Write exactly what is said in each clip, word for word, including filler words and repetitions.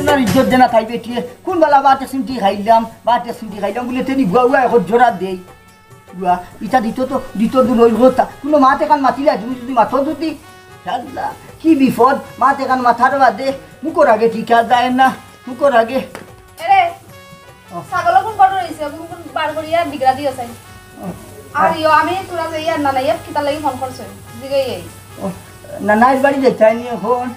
আপনার ইজ্জত দেনা থাইবে টিয়ে। কোন বালা বাতে সিমটি খাইলাম, বাতে সিমটি খাইলাম বুলে তেনি বুয়া বুয়া এখন জোড়া দেই। বুয়া, ইটা দিত তো, দিত দূর হইল কথা। কোনো মাত এখান মাতিলে, তুমি যদি মাতো যদি, আল্লাহ, কি বিপদ, মাত এখান মাথার বাদে, মুখর আগে টিকা যায় না, মুখর আগে। এরে, ও। ছাগল কোন বড় রইছে, কোন কোন বার করিয়া বিগড়া দিও চাই। ও। আর ইয়ো, আমি তোরা যাই আর না, না, ইয়ে কিতার লাগি ফোন করছে, জিগাই এই। ও, না, নাইর বাড়ি যাইতাই নি এখন।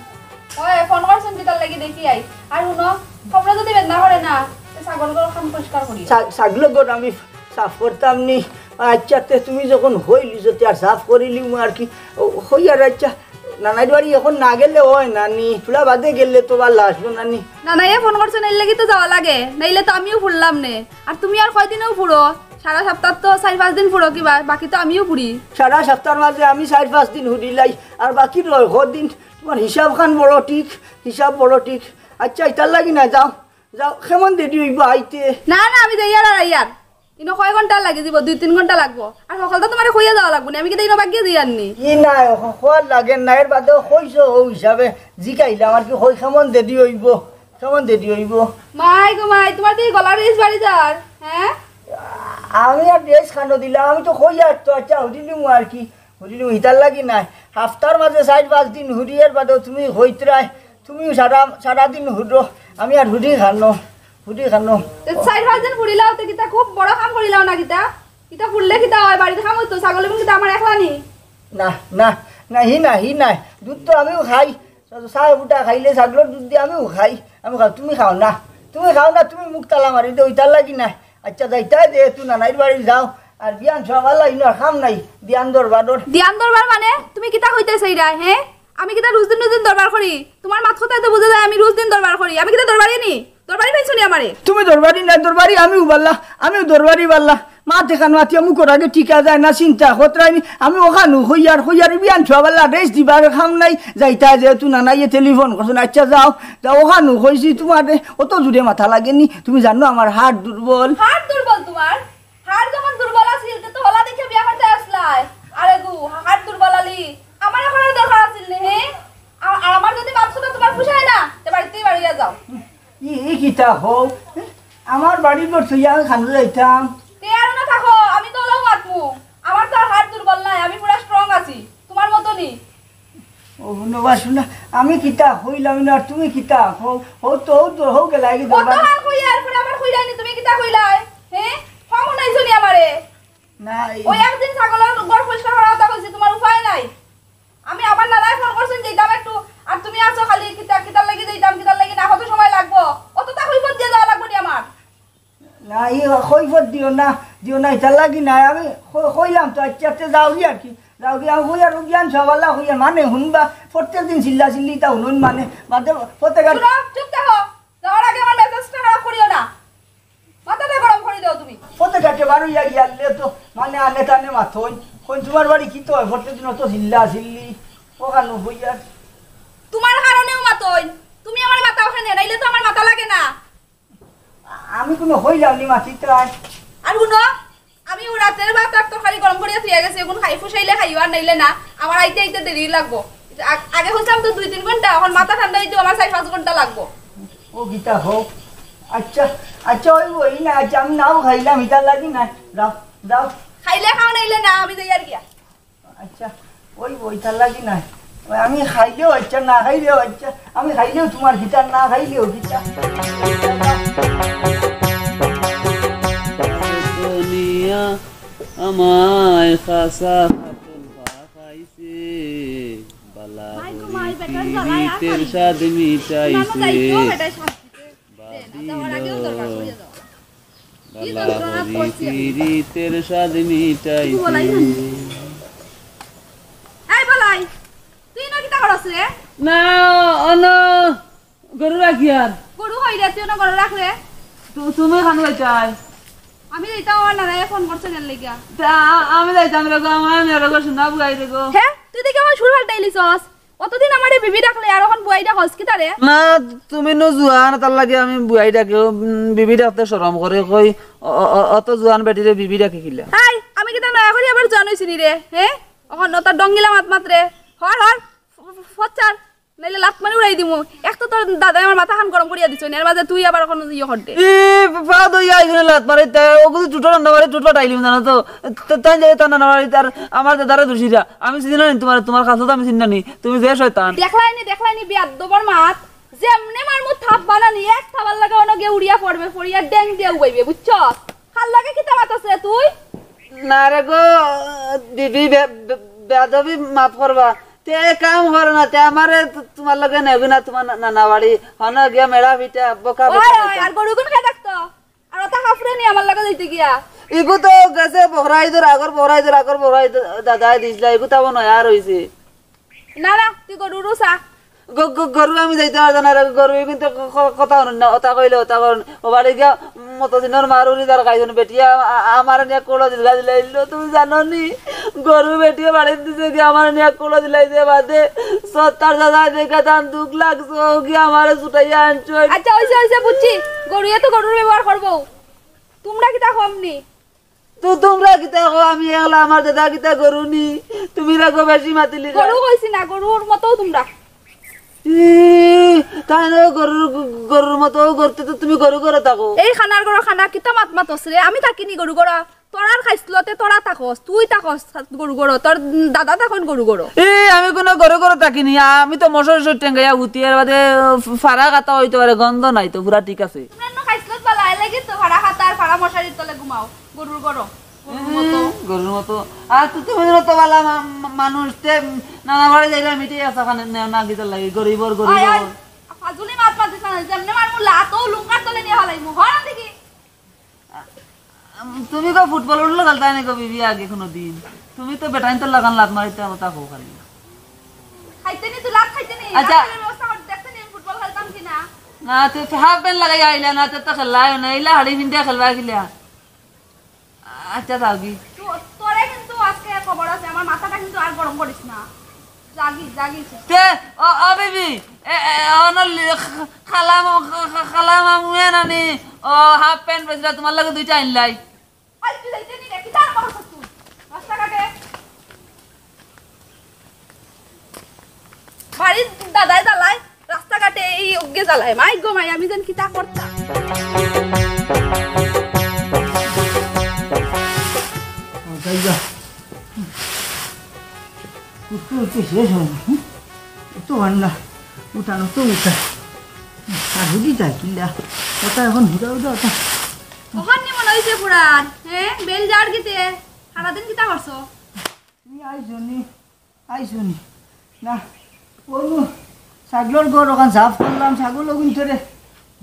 ওই, ফোন করছেন কিতার লাগি দেখি আই। আর হুনো, খবরে যদি বেদনা করে না, তে ছাগল গরু খান পরিষ্কার করি। ছা-, ছাগল গরু আমি সাফ করতাম নি। আচ্ছা, তে তুমি যখন হইলি, যদি আর সাফ করিলিমু আর কি। ও, হই আর আচ্ছা, নানাইর বাড়ি এখন না গেলে হয় না নি, থুড়া বাদে গেলে তো ভালা আসলো না নি। নানাইয়ে ফোন করছে, এর লাগি তো যাওয়া লাগে, নাইলে তো আমিও ফুরলাম নে। আর তুমি আর কয়দিনেও ফুরো, সারা সপ্তাহ তো চাইর পাঁচ দিন ফুরো কিবা, বাকি তো আমিও ফুরি। সারা সপ্তাহর মাঝে আমি চাইর পাঁচ দিন ফুরিলাই, আর বাকি রয় কদিন। তোমার হিসাব খান বড় ঠিক, হিসাব বড় ঠিক। আচ্ছা, ইতার লাগি না, যাও, যাও, কেমন দেরি হইব আইতে? না, না, আমি যাইয়ার আর আইয়ার। ইনো কয় ঘন্টা লাগি দিব? দুই তিন ঘন্টা লাগবো। আর হকলতা তোমারে কইয়া যাওয়া লাগবো নি, আমি কিতা ইনো বাগিয়া যাইয়ার নি? ই না, হ-, হওয়ার লাগে না, এর বাদেও কইছো, ও হিসাবে জিকাইলাম আর কি, কই কেমন দেরি হইব, কেমন দেরি হইব? মাই গো মাই, তোমার তো এই গলার রেশ বাড়ি যার, হ্যাঁ? আমি আর ড্রেস খানো দিলাম, আমি তো কইয়ার তো, আচ্ছা, হুদিলিমু আর কি। হুদিলিমু, ইতার লাগি নাই। হাফতার মাঝে চাইর পাঁচ দিন হুরি, এর বাদেও তুমি হইতরায়, তুমিও সারা, সারাদিন হুরো, আমি আর হুরি খানো, হুরি খানো। তে চাইর পাঁচ দিন ফুরিলাও, তে কিতা খুব বড় কাম করিলাও না কিতা? কিতা ফুরলে কিতা হয়? বাড়িতে কাম হইতো, ছাগল এবং কিতা আমার একলা নি? না, না, না, হি না, হি নাই। দুধ তো আমিও খাই, চা ফুটা খাইলে ছাগলর দুধ দি আমিও খাই, আমি খাও, তুমি খাও না, তুমি খাও না, তুমি মুখ তালা মারি দেও, ইতার লাগি নাই। আচ্ছা, যাইতায় যেহেতু নানাইর বাড়ি যাও, আর বিয়ান সওয়ালা ইনো আর কাম নাই, বিয়ান দরবারর। দিয়ান দরবার মানে? তুমি কিতা কইতে চাইরায়, হ্যাঁ? আমি কিতা রোজ দিন রোজ দিন দরবার করি? তোমার মাত কথায় তো বুঝা যায় আমি রোজ দিন দরবার করি। আমি কিতা দরবারি নি? দরবারি পাইছো নি আমারে? তুমি দরবারি না, দরবারি আমিও বাল্লা, আমিও দরবারি বাল্লা। মাত এখান মাতিয়া মুখর আগে টিকা যায় না, চিন্তা খতরাইনি। আমি ওখানো হইয়ার, হইয়ার বিয়ান সওয়ালা ড্রেস দিবার কাম নাই। যাইতায় যেহেতু নানাইয়ে টেলিফোন করছেন, আচ্ছা যাও, যাও, ওখানো কইছি তোমারে, অত জোরে মাথা লাগেনি। তুমি জানো আমার হার্ট দুর্বল। হার্ট দুর্বল তোমার? হাড় যখন দুর্বল আছিল, তে তো হলা দেখে বিয়া করতে আসলাই। আরে গু, হাড় দুর্বল আলি, আমার এখন আর দরকার আছিল নি, হে? আ-, আর আমার যদি মাত কথা তোমার পোষায় না, তে বাড়িতেই বাড়িয়া যাও। ই, ই কিতা হও? আমার বাড়ির ঘর থইয়া আমি খানো যাইতাম। তে আর না থাকো, আমি তো হলেও মাতমু। আমার তো আর হাড় দুর্বল নাই, আমি পুরা স্ট্রং আছি, তোমার মতনই। ও, হুনো বা, হুনো, আমি কিতা কইলাম না, আর তুমি কিতা কও? হও তো, হও তো, হও গেলাই কি কত দরবার? হান কইয়া, এরপরে আমার কইলাইনি, তুমি কিতা কইলাই? হে? কম হুনাইছো নি আমারে? না, এই ওই একদিন ছাগলর ঘর পরিষ্কার করার কথা কইছি, তোমার উপায় নাই। আমি আমার নানায় ফোন করছেন, যাইতাম একটু, আর তুমি আছো খালি কিতা, কিতার লাগি যাইতাম, কিতার লাগি না, কত সময় লাগবো? অতটা কৈফত দিয়া যাওয়া লাগবো নি আমার? না, ই কৈফত দিও না, দিও না, ইতার লাগি নাই। আমি ক-, কইলাম তো, আচ্ছা, আচ্ছা, যাওগি আর কি, যাওগি। আমি কই আর বিয়ান সওয়ালা কইয়া মানে হুনবা, প্রত্যেক দিন চিল্লা চিল্লি ইতা হুনইন মানে, বাদে ফতে ঘাট হুনো, চুপ থাকো। যাওয়ার আগে আমার মেজাজটা খারাপ করিও না, মাথাটা গরম করি দাও তুমি। ফতে ঘাটে বারইয়া গিয়ালে তো মানে আনে টানে মাতইন, কইন তোমার বাড়ি কিতা অয়, প্রত্যেক দিন অত চিল্লা চিল্লি, ওখানো কই আর। তোমার কারণেও মাতইন, তুমি আমার মাথাও খেনে, নাইলে তো আমার মাথা লাগে না। আমি কোনো কইলাম নি মাতিতায়। আর হুনো, আমি ও রাতের ভাত আর তরকারি গরম করিয়া থইয়া গেছি, এখন খাই ফুসাইলে খাইও আর নাইলে না, আমার আইতে আইতে দেরি লাগবো। আ-, আগে কইছিলাম তো দুই তিন ঘন্টা, এখন মাথা ঠান্ডা হইতে আমার চার পাঁচ ঘন্টা লাগবো। ও কিতা হও? আচ্ছা, আচ্ছা, ওই, ওই না, আচ্ছা, আমি নাও খাইলাম, ইতার লাগি না, যাও, যাও। খাইলে খাও, নাইলে না, আমি যাইয়ার গিয়া। আচ্ছা, ওই, ওইটার লাগি নাই। ওই আমি খাইলেও আচ্ছা, না খাইলেও আচ্ছা, আমি খাইলেও তোমার কিতা, না খাইলেও কিতা। দুনিয়া আমায় খাসা খাতুন পাঠাইছে, বালা মাই গো মাই, বেটার জ্বালায় আর পিরিতের খালি। স্বাদ মিটাইছে। নানু যাইতো, বেটায় শান্তিতে। দে না, যাওয়ার আগেও দরবার করিয়া যাও। কি বালা যন্ত্রণা করি করছি আমি। পিরিতের স্বাদ মিটাইছে। তুই বলাই না। এই বলাই, তুই না কিতা করছ রে? না, অন গরু রাখি আর। গরু হই রে, তুই না গরু রাখ রে। তু-, তুমি খানো যাইতায়? আমি যাইতাম, আমার নানায় ফোন করছে গেল লাগিয়া। তা আ-, আমি যাইতাম রে গো, আমার মেয়ের গো, শোনা বুয়াই রে গো। হে, তুই দেখি আমার সুর ফাল্টাইলিছস। অতদিন আমারে বিবি ডাকলে আর এখন বুয়াই ডাকস কিতারে? না, তুমি নু জুয়ান, তার লাগি আমি বুয়াই ডাকি, উম, বিবি ডাকতে শরম করে, কই, অ-, অ-, অ-, অত জুয়ান বেটিরে বিবি ডাকি কিলা? হাই, আমি কিতা নয়া করি আবার জুয়ান হইছি নি রে, হে? অখন নতা ডঙ্গিলা মাত মাত রে। হর, হর, ফ-, ফ-, ফচ্চার। নাইলে লাত মারি উড়াই দিমু। এক তো তোর দাদায় আমার মাথাখান গরম করিয়া দিছইন, এর মাঝে তুই আবার অখন ইয়ে করতে। এ, পা ধইয়া আইছইন লাত মারি, তে ও কিন্তু টুটো রান্না মারি, টুটো টাইলিম জানো তো। তে তাই যাই তার নানা বাড়ি, তার আমার দাদারে দুষিরা। আমি চিনি না নি তোমার, তোমার কাছে তো আমি চিনি না নি। তুমি যে শয়তান। দেখলায়নি, দেখলায়নি, বেয়াদ্দবর মাত। যেমনে মারমু থাপ বানানি, এক থাবার লাগি অনো গিয়া উড়িয়া পড়বে, পড়িয়া ডেং দিয়া উবাইবে, বুঝছস? কার লগে কিতা মাতস রে তুই? না রে গো, বিবি, বে-, বে-, বেয়াদবি মাফ করবা। তে কাম করো না, তে আমারে তো তোমার লগে নেবে না, তোমার না-, নানা বাড়ি। হনো গিয়া মেড়া পিটা, বোকা ওই, বেটা ওই, বেটা। আর গরুগুন খাই থাকতো। আর ওটা হাফরে নি আমার লগে যাইতে গিয়া। ইগু তো গেছে বহরা ইদর, আগর বহরা ইদর, আগর বহরা ইদর দাদায় দিছলা, ইগু তাবো নয়া আর অইছে। না, না, তুই গরুরও চা। গ-, গ-, গরু আমি যাইতে পারতাম না রে, গরু কিন্তু ক-, ক-, কথা হুনইন না, ওটা কইলে ওটা করইন। ও বাড়ি গিয়া মতদিনর মার উনি তার খাইছইন, বেটিয়ে আ-, আ-, আমার নিয়া কোলো দিলগা দিলাইল, তুমি জানো নি? গরু বেটিয়ে বাড়িত দিছে গিয়া আমার নিয়া কোলো দিলাইছে বাদে, সত্তার দাদা দেখা তান দুখ লাগছে, ও গিয়া আমারে ছুটাইয়া আনছইন। আচ্ছা, অইছে, অইছে, বুঝছি। গরুয়ে তো গরুর ব্যবহার করবো। তোমরা কিতা কম নি? তো তোমরা কিতা কও, আমি একলা, আমার দাদা কিতা গরু নি? তুমি রাখো বেশি মাতিলি রে। গরু কইছি না, গরুর মতো তোমরা। ই, তাই না, গরুর, গরুর মতো করতে তো তুমি গরু করে থাকো। এই খানার গরু খানা কিতা মাত মাতস রে? আমি থাকিনি গরু গরু। তোরার খাইছলতে তোরা থাকস, তুই থাকস গরু গরু, তোর দাদা থাকইন গরু গরু। এ, আমি কোনো গরু গরু থাকিনি, আমি তো মশারি সইর টেঙ্গাইয়া হুতি, এর বাদে ফাড়া কাতা অইতে পারে, গন্ধ নাই তো, পুরা ঠিক আছে। তোমরা এমন খাইছলত বালা, এর লাগি তো ফাড়া কাতা আর ফাড়া মশারির তলে ঘুমাও। গরুর গরু, গরুর মতো। হুম, গরুর মতো। আর তো তুমি তো বালা মা-, মা-, মানুষ, তে নানা বাড়ি যাইলে মিটেই আছে, খানে নেও না, কিতার লাগি, গরিবর, গরিবর। ওই, ওই, ফাজুলি মাত মাতিস না, যেমনে মারমু লাত, ও লুঙ্গার তলে নিয়া ফালাইমু। হর দেখি। আম, তুমি কো ফুটবল উঠলো খেলতায় নি গো বিবি আগে কোনো দিন? তুমি তো বেটাইন তো লাগান লাত মারিতে আমার তা কো খালি। খাইতে নি তো লাত খাইতে নি। আচ্ছা। লাত খাইলে ব্যবস্থা করতে দেখতে নি আমি ফুটবল খেলতাম কি না? না, তুই তো হাফ প্যান্ট লাগাই আইলা না, তোর তো খেলা হয় না, ইলা হাড়ি ফিন্দিয়া খেলবা কিলা? আচ্ছা, যাও গি। তো-, তোরে কিন্তু আজকে খবর আছে, আমার মাথাটা কিন্তু আর গরম করিস না। যাগি, যাগি। তে, ও, ও বিবি, এ, এ, অনলি, খা-, খালা মা-, খা-, খা-, খালা মামু এ নানি, ও হাফ প্যান্ট বেচলা, তোমার লাগি দুইটা আনলাই। ওই, তুই যাইতে নি রে, কিতা আরম্ভ করছস তুই? রাস্তাঘাটে। বাড়ির দাদায় জ্বালায়, রাস্তাঘাটে এই অগ্গে জ্বালায়। মাই গো মাই, আমি যেন কিতা করতাম। যাইবা। উঠতে উঠতে শেষ হয় না, হুম? এত ঠান্ডা, উঠানো তো উঠা। আর হুদি যায় কিলা? ওটা এখন হুদা হুদা ওটা। কখন নি মনে হইছে পুরান? হ্যাঁ, বেল যার গিতে, সারাদিন কিতা করছো? তুমি আইছো নি? আইছো নি? না, অনু, ছাগলর ঘর ওখান সাফ করলাম, ছাগল ওগুন ধরে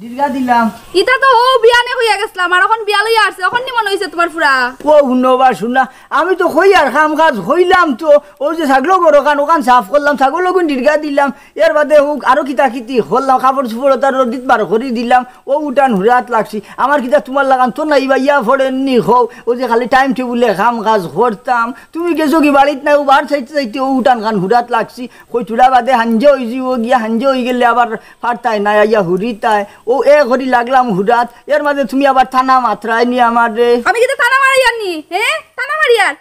দীর্ঘা দিলাম। ইটা তো ও বিয়ানে কইয়া গেছলাম, আর এখন বিয়া লইয়া আসছে, এখন নি মনে হইছে তোমার ফুরা? ও হুনো বা শুনা, আমি তো কই আর কাম কাজ হইলাম তো, ও যে ছাগলর ঘর ওখান, ওখান সাফ করলাম, ছাগল ওগুন দীর্ঘা দিলাম, এর বাদে হোক আরো কিতা কিতি করলাম, কাপড় চোপড় ওটা রোদিত বার করি দিলাম, ও উঠান হুরাত লাগছি। আমার কিতা তোমার লাগান তো নাই বা ইয়া ফড়েন নি হও, ও যে খালি টাইম টেবুলে কাম কাজ করতাম, তুমি গেছো কি বাড়িত নাই, ও বার চাইতে চাইতে ও উঠান খান হুরাত লাগছি। কই থুড়া বাদে হাঞ্জা হই যিবো গিয়া, হাঞ্জা হই গেলে আবার পারতায় না, আইয়া হুরিতায়। ও এ করি লাগলাম হুরাত, এর মাঝে তুমি আবার থানা মাতরায় নি আমারে। আমি কিতা থানা মারিয়ার নি? হ্যাঁ, থানা মারিয়ার?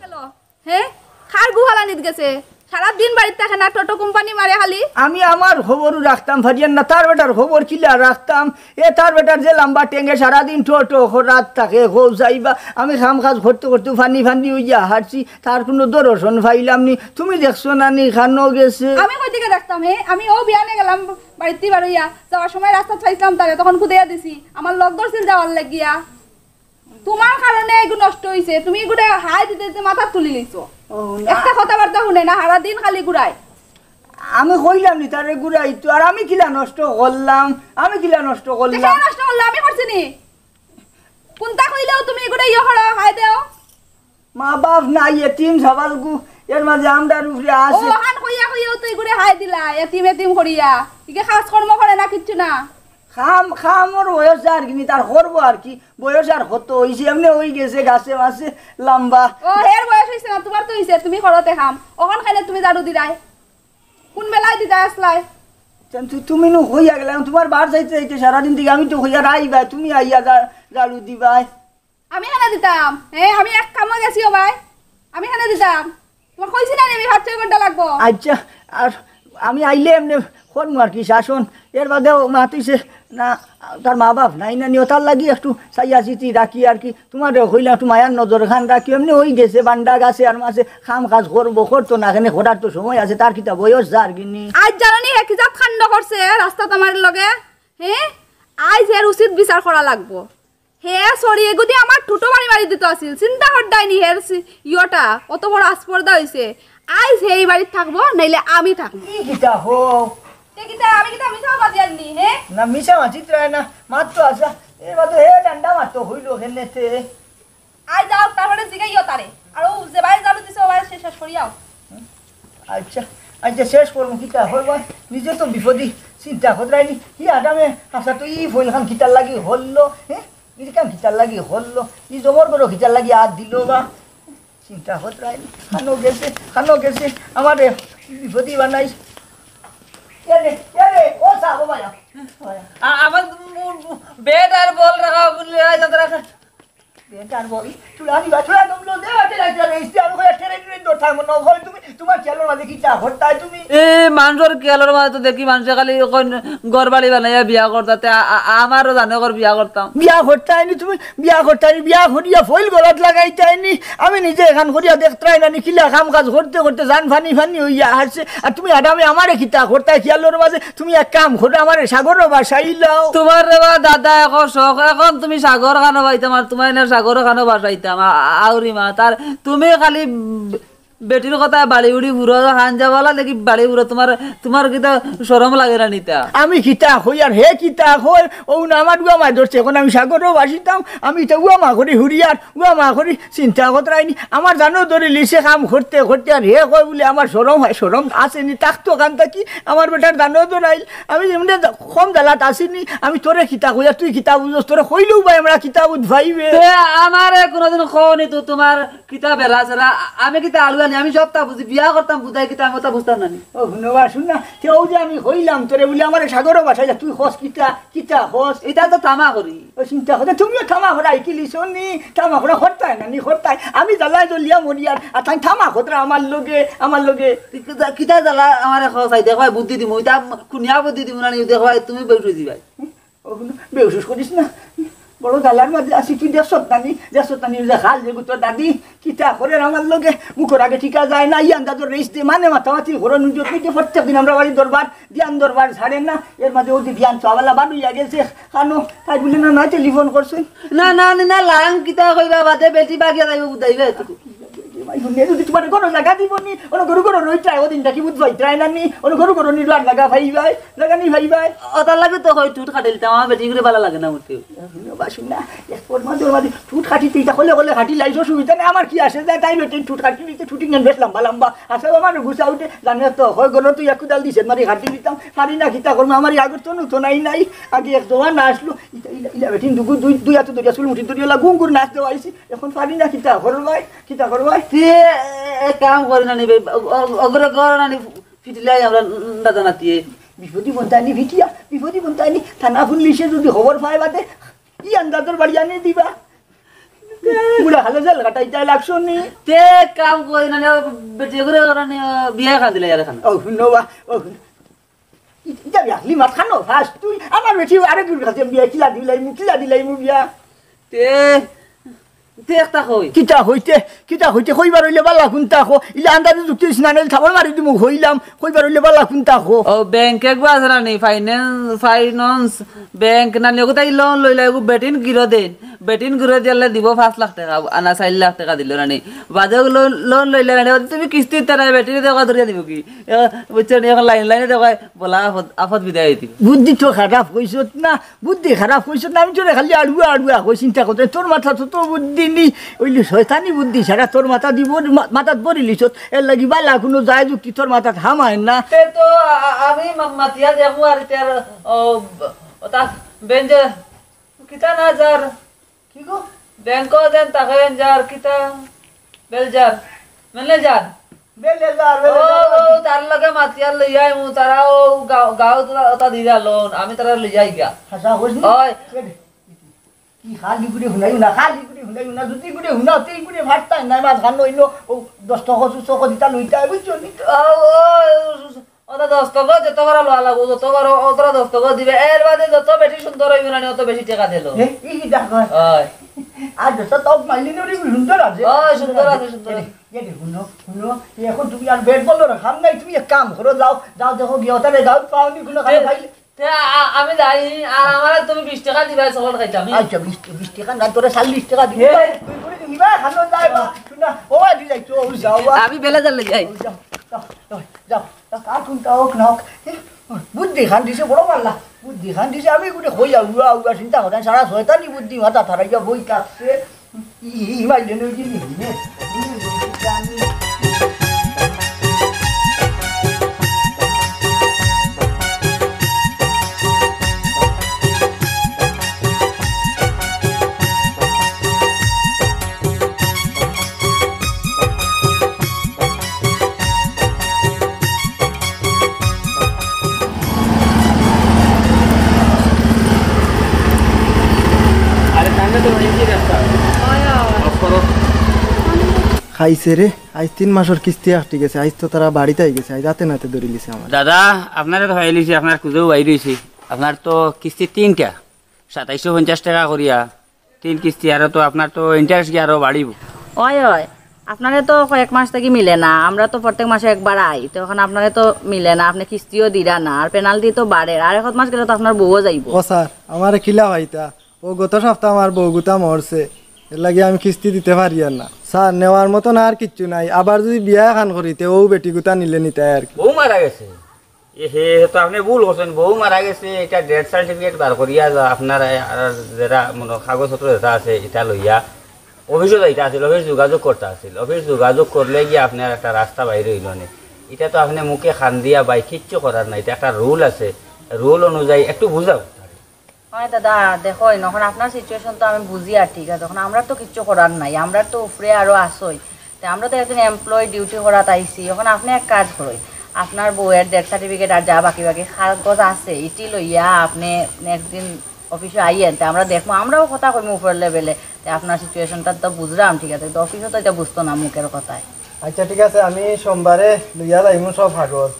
হ্যালো, হ্যাঁ, কার গুহালানিত গেছে? সারা দিন বাড়িত থাকে না, টোটো কোম্পানি মারে খালি। আমি আমার খবরও রাখতাম পারিয়ার না, তার বেটার খবর কিলা রাখতাম? এ তার বেটার যে লম্বা টেঙ্গে সারাদিন টো টো করাত থাকে, হো যাইবা। আমি কাম কাজ করতে করতে ফানি ফানি হইয়া হারছি, তার কোনো দর্শন পাইলাম নি। তুমি দেখছো না নি খানো গেছে? আমি কই থেকে দেখতাম হে? আমি ও বিয়ানে গেলাম বাড়িতে বারইয়া, যাওয়ার সময় রাস্তাত পাইছিলাম তারে, তখন খুদাইয়া দিছি। আমার লগ ধরছিল যাওয়ার লাগিয়া। তোমার কারণে এগু নষ্ট হইছে। তুমি এগুরে হাই দিতে দিতে মাথাত তুলি লইছো। ও, না। একটা কথাবার্তা শুনে না, সারা দিন খালি ঘুরায়। আমি কইলাম নি তারে ঘুরাইতো, আর আমি কিলা নষ্ট করলাম? আমি কিলা নষ্ট করলাম? কিলা নষ্ট করলাম? আমি করছি নি? কোনটা কইলেও তুমি এগুরে ইয়ে করো, হাই দেও। মা বাপ নাই, এতিম সবালগু, এর মাঝে আমরার উপরে ও, আছে। ওখান কইয়া কইয়াও তুই এগুরে হাই দিলা, এতিম এতিম করিয়া। ইগে কাজকর্ম করে না, কিচ্ছু না। কাম, কামর বয়স আর কি নি, তার করবো আর কি। বয়স আর কত হইছে, এমনে হই গেছে গাছে মাছে লম্বা। ও, হের বয়স হইছে না, তোমার তো হইছে, তুমি করো তে কাম। ওখান খাইলে তুমি ঝাড়ু দিরায়। কোন বেলায় দিতায় আসলায়? তু-, তুমি নু কইয়া গেলায়, তোমার বার যাইতে যাইতে সারাদিন থেকে আমি তো কইয়া রাইবায়, তুমি আইয়া ঝা-, ঝাড়ু দিবায়। আমি কেনে দিতাম? হ্যাঁ, আমি এক কামো গেছি ও ভাই, আমি কেনে দিতাম? তোমার কইছি না নি আমি পাঁচ ছয় ঘন্টা লাগবো। আচ্ছা, আর আমি আইলে এমনে করমু আর কি শাসন। এর বাদেও মাতিছে না, তার মা বাপ নাই না নি, ওটার লাগি একটু চাইয়া চিতি রাখি আর কি। তুমারে কইলাম একটু মায়ার নজর খান রাখি, এমনে ওই গেছে বান্ডা গাছে আর মাছে কাম কাজ করবো, করতো না কেনে, করার তো সময় আছে, তার কিতা বয়স যার গিনি। আইজ জানো নি হে কি জাত কাণ্ড করছে রাস্তাত আমার লগে? হে, আইজ এর উচিত বিচার করা লাগবো। হে, sorry, এগুদি আমার ঠুটো বাড়ি বাড়ি দিত আছিল। চিন্তা করতায় নি হের সি-, ইয়টা, অত বড় আস্পর্ধা হইছে। আইজ হে এই বাড়িত থাকবো, নাইলে আমি থাকবো। কি কিতা হো? তে কিতা, আমি কিতা মিছা মাতি আননি, হে? না, মিছা মাতিত রায় না, মাত তো আসা। এ বাদ হে ডান্ডা মাত তো হইল হেনেতে। আই যাও, তারপরে জিগাইও তারে। আর ও যে বাড়ি ঝাড়ু দিছে, ও বাড়ি শেষ, শেষ করিয়াও। আচ্ছা, আচ্ছা, শেষ করুন, কিতা হইব? নিজে তো বিপদি, চিন্তা করতায় নি। কি আদামে, আচ্ছা, তো ই ফইল খান কিতার লাগি হল্লো, হ্যাঁ? ই কাম কিতার লাগি হল্লো? ই জবর করো কিতার লাগি আর দিল বা? চিন্তা করতায় নি। খানো গেছে, খানো গেছে, আমারে বিপদি বানাইস। এ রে, এ রে, ও সাবো ভাইয়া। আ-, আমার মু-, মু-, ব্যাট আর বল রাখা, বললে, আয়, দাদা, রাখা। ব্যাট আর বল, চুড়া দিবা, চুড়া দম লো, দে, আটে লাগছে, রে, ইস্তে, আমি কই, আটে রে, রে, দৌড় থাকবো না, ওখানে তুমি, তোমার খেয়ালের মাঝে কি চা করতায় তুমি? এ, মানষর খেয়ালের মাঝে তো দেখি, মানষে খালি অখন ঘর বাড়ি বানাইয়া বিয়া করতা, তে আ-, আ-, আমারও জানে ঘর বিয়া করতাম। বিয়া করতায় নি তুমি, বিয়া করতায় নি, বিয়া করিয়া ফইল গলাত লাগাইতায় নি। আমি নিজে এখান করিয়া দেখতায় না নি, কিলা কাম কাজ করতে করতে জান ফানি ফানি হইয়া হারছে। আর তুমি আদামে আমারে কিতা করতায় খেয়ালের মাঝে? তুমি এক কাম করো, আমারে সাগরো ভাসাইলাও। তোমার রে বা দাদা, এখন শখ, এখন তুমি সাগর খানো পাইতাম, আর তোমার এনে সাগর খানো ভাসাইতাম। আ-, আ-, আউরি মা, তার তুমি খালি বেটির কথা বাড়ি উড়ি ফুরো, হান যাবালা দেখি বাড়ি ফুরো, তোমার, তোমার কিতা শরম লাগে না নিতা? আমি কিতা কই আর হে কিতা কয়, ও না আমার উয়া মায় ধরছে, এখন আমি সাগরো ভাসিতাম, আমি তো উয়া মা করি হুরিয়ার, উয়া মা করি চিন্তা করতায় নি। আমার জানো ধরি লিছে কাম করতে করতে, আর হে কয় বলে আমার শরম হয়, শরম আছে নি, থাকতো কান থাকি, আমার বেটার জানো ধরাইল। আমি এমনি কম জ্বালাত আছি নি, আমি তোরে কিতা কই আর তুই কিতা বুঝোস, তোরে কইলেও ভাই আমরা কিতা বুঝ পাইবে। তে আমারে কোনোদিন কও নি তো তোমার কিতা বেলা সেলা, আ-, আমি কিতা আলুয়া নি, আমি সবতা বুঝি, বিয়া করতাম বুঝাই কিতা, আমি ওটা বুঝতাম না নি। ও হুনো বা, শুন না, কেউ যে আমি কইলাম তোরে বলে আমার সাগরো ভাসাইলা, তুই কস কিতা, কিতা কস? এটা তো তামা করি। ও চিন্তা করতে, তুমিও তামা করা ইকি লিছো নি, তামা করা করতায় না নি, করতায়। আমি জ্বালায় জ্বলিয়া মরিয়ার, আর তাই তামা করতে আমার লগে, আমার লগে। কিতা, কিতা জ্বালা আমার এখন চাই, দেখো, বুদ্ধি দিমু, এটা কুনিয়া বুদ্ধি দিমু না নি, দেখো, তুমি বেউস হয়ে যাবায়। ও হুনো, বেউস করিস না। বড় জ্বালার মাঝে আছি, তুই দেখছত না নি, দেখছত না নি, ওই যে খাল যে গুতো দাদি, কিতা করের আমার লগে, মুখর আগে টিকা যায় না, ইয়ান দাদর রেস দে, মানে মাতামাতি ঘরো নিজত নিতে প্রত্যেক দিন আমরা বাড়ি দরবার, দিয়ান দরবার ছাড়ে না, এর মাঝে ওদি দিয়ান চাওয়ালা বাদ হইয়া গেছে, খানো, তাই বলে না, না, টেলিফোন করছে। না, না, না, না, লাং কিতা কইবা বাদে বেটি বাগিয়া যাইব বুঝাইবে এতটুকু। ভাই, হুনে যদি তোমার কোনো জায়গা দিব নি, ওনো গরু গরু রইতায়, ওদিন থাকি বুঝ পাইতায় না নি, ওনো গরু গরু নিল আর জায়গা পাইবায়, জায়গা নি পাইবায়। ওটার লাগে তো হয় টুট কাটিলতাম, আমার বেটি করে ভালো লাগে না উঠতে। হুনো বা, শুন না, এক পর মাঝে ওর মাঝে টুট কাটিতে ইটা করলে করলে কাটি লাইছো, সুবিধা নেই, আমার কি আসে যায়, তাই বেটি টুট কাটি নিতে, টুটি নেন বেশ লম্বা লম্বা, আসে আমার গুছা উঠে, জানে তো, হয় গরু তুই এক কুদাল দিছে, মারি কাটি দিতাম, পারি না, কিতা করবো, আমার আগর তো নতুন নাই নাই, আগে এক জোয়ান না আসলো, ইটা ইলা, ইলা বেটি দুগু দুই, দুই হাতে ধরিয়া চুল মুঠি ধরিয়া গুম করে নাচতে আইছি, এখন পারি না, কিতা করবায়, কিতা করবায়? তে এক কাম করি না নি বে, অ-, অ-, অগরে গর না নি ফিটিলাই আমরা দাদা নাতিয়ে। বিপদি বন্তানি ফিটিয়া, বিপদি বন্তানি থানা পুলিশে যদি খবর পায় বাদে, ই আন্দাজর বাড়ি আনি দিবা। বুড়া হালে জেল কাটাইতে লাগছো নি? তে এক কাম করি না নি, বেটি করে না নি, বিয়া খান দিলে আর খান। ও, হুনো বা, ও, হুনো। ই-, ইটা রাখলি মাত খানো, ফাস তুই আমার বেটি আরেক দূর কাছে বিয়া কিলা দিলাইমু, কিলা দিলাইমু বিয়া। তে, তে একটা কই। কিতা কইতে, কিতা কইতে, কইবার হইলে বালা কুনতা কো। ইলা আন্দাজে যুক্তি দিস না, নাইলে থাবড় মারি দিমু, কইলাম, কইবার হইলে বালা কুনতা কো। ও, ব্যাংক একবার আছে না নি, ফাইন্যান্স, ফাইন্যান্স, ব্যাংক না নি, ওটাই লোন লইলা, এগু বেটিন গিরো দেন। বেটিন গিরো দিলে দিব পাঁচ লাখ টাকা, আনা চার লাখ টাকা দিল না নি। বাদে লোন, লোন লইলা না নি, বাদে তুমি কিস্তি দিতা না, বেটিন দেখা ধরিয়া দিব কি? এ, বুঝছো নি, এখন লাইন লাইনে দেখা, বলা আফত, আফত বিদায় হইতে। বুদ্ধি তো খারাপ কইছত না, বুদ্ধি খারাপ কইছত না, আমি তোরে খালি আড়ুয়া আড়ুয়া কই চিন্তা করতে, তোর মাথা তো, তো বুদ্ধি নি, ওই শয়তানি বুদ্ধি ছাড়া তোর মাথা দিব, মা-, মাথাত ভরি লিছত, এর লাগি বালা কোনো যায় যুক্তি তোর মাথাত হামায় না। তে তো আ-, আ-, আমি মা-, মাতিয়া দেখো আর ইতার, ও, ওটা বেঞ্জে, কিতা না যার, কি গো? ব্যাংকো যেন তাকে যার, কিতা, বেলজার, ম্যানেজার। বেলেজার, ও, বেলেজার। ও, তার লগে মাতিয়ার লইয়া আইমু, তারা ও গাঁও, গাঁও তো ওটা দিরা লোন, আমি তারা লইয়া আইগা। হাছা কইছ নি? ওই। কি খালি করে হুনাইও না, খালি করে হুনাইও না, যদি করে হুনাও, তেই করে ফাটতাই নাই, মাঝখান হইলো, ও দশ টাকা, পঁচিশ টাকা দিতা লইতাই, বুঝছো নি? ও, ও, অতা দস্তখত যত বড় লওয়া লাগবো, যত বড় অতটা দস্তখত দিবে, এর বাদে যত বেশি সুন্দর অইবো না নি, অত বেশি টেকা দিলো। এ, ই কিতা কয়? অয়। আর যত টপ মারলি নি, অত সুন্দর আছে। অয়, সুন্দর আছে, সুন্দর আছে। এ, এ, হুনো, হুনো, এখন তুমি আর বেট বলো না, কাম নাই, তুমি এক কাম করো, যাও, যাও, দেখো গিয়া অতারে যাও, পাও নি কোনো কাম এ, পাইলে। তে আ-, আ-, আমি যাই, আর আমারে তুমি বিশ টেকা দিবায় চকলেট খাইতাম। আচ্ছা, বিশ, বিশ টেকা না, তোরে চল্লিশ টেকা দিবো। এ। তুই করে নিবা, খানো যাই বা, শুনা, ও, আদি যাই, তো, ও, যাও, বা। আমি বেলা জানলে যাই। ও, যাও, যাও, যাও, যাও, যাও, আর কোনটা হোক না হোক। এ, বুদ্ধি খান দিছে, বড় পাল্লা। বুদ্ধি খান দিছে, আমি গুটে কই, আউয়া, আউয়া, চিন্তা করেন, সারা শয়তানি বুদ্ধি মাথা থারাইয়া বই থাকছে। ই, ই, ই, মাইলে নই দিন, নে। আরে, সামনে তো হয়েছি রাস্তা। অফ করো। খাইছে রে, আইজ তিন মাসর কিস্তি আটকি গেছে, আইজ তো তারা বাড়িত আই গেছে, আইজ হাতে নাতে ধরি লিছে আমার। দাদা, আপনারে তো হয়ে লিছি, আপনার খুঁজেও বাইর হইছি। আপনার তো কিস্তি তিনটা, সাতাইশশো পঞ্চাশ টেকা করিয়া। তিন কিস্তি, আরো তো আপনার তো ইন্টারেস্ট গিয়া আরো বাড়িবো। অয়, অয়, আপনারে তো কয়েক মাস থাকি মিলে না, আমরা তো প্রত্যেক মাসে একবার আই, তো এখন আপনারে তো মিলে না, আপনে কিস্তিও দিরা না, আর পেনাল্টি তো বাড়ের, আর এক মাস গেলে তো আপনার বউও যাইবো। ও স্যার, আমারে কিলা পাইতা? ও গত সপ্তাহ আমার বউগুতা মরছে, এর লাগি আমি কিস্তি দিতে পারিয়ার না। স্যার, নেওয়ার মতন আর কিচ্ছু নাই, আবার যদি বিয়া এখান করি, তে ও বেটিগুতা নিলে নিতায় আর কি। বউ মারা গেছে? এ হে, তো আপনে ভুল করছেন, বউ মারা গেছে, ইটা ডেথ সার্টিফিকেট বার করিয়া যা, আপনার, আর যেটা মনে কাগজপত্র যেটা আছে, ইটা লইয়া অফিসও যাইতা আছিল, অফিস যোগাযোগ করতা আছিল, অফিস যোগাযোগ করলে গিয়া আপনার একটা রাস্তা বাইর হইল নে। ইটা তো আপনে মুখে খান দিয়া বাই কিচ্ছু করার নাই, ইটা একটা রুল আছে, রুল অনুযায়ী একটু বুঝাও। অয় দাদা, দেখইন, এখন আপনার সিচুয়েশন তো আমি বুঝি, আর ঠিক আছে, এখন আমরার তো কিচ্ছু করার নাই, আমরার তো উপরে আরো আছই। তে আমরা তো একজন এমপ্লয়ি, ডিউটি করাত আইছি। এখন আপনে এক কাজ করইন, আপনার বউয়ের ডেথ সার্টিফিকেট আর যা বাকি বাকি কাগজ আছে, ইটি লইয়া আপনে নেক্সট দিন অফিসো আইয়েন, তে আমরা দেখমু, আমরাও কথা কইমু উপরের লেভেলে। তে আপনার সিচুয়েশনটা তো বুঝলাম, ঠিক আছে, তো অফিসো তো ইটা বুঝতো না মুখের কথায়। আচ্ছা, ঠিক আছে, আমি সোমবারে লইয়া যাইমু সব কাগজ,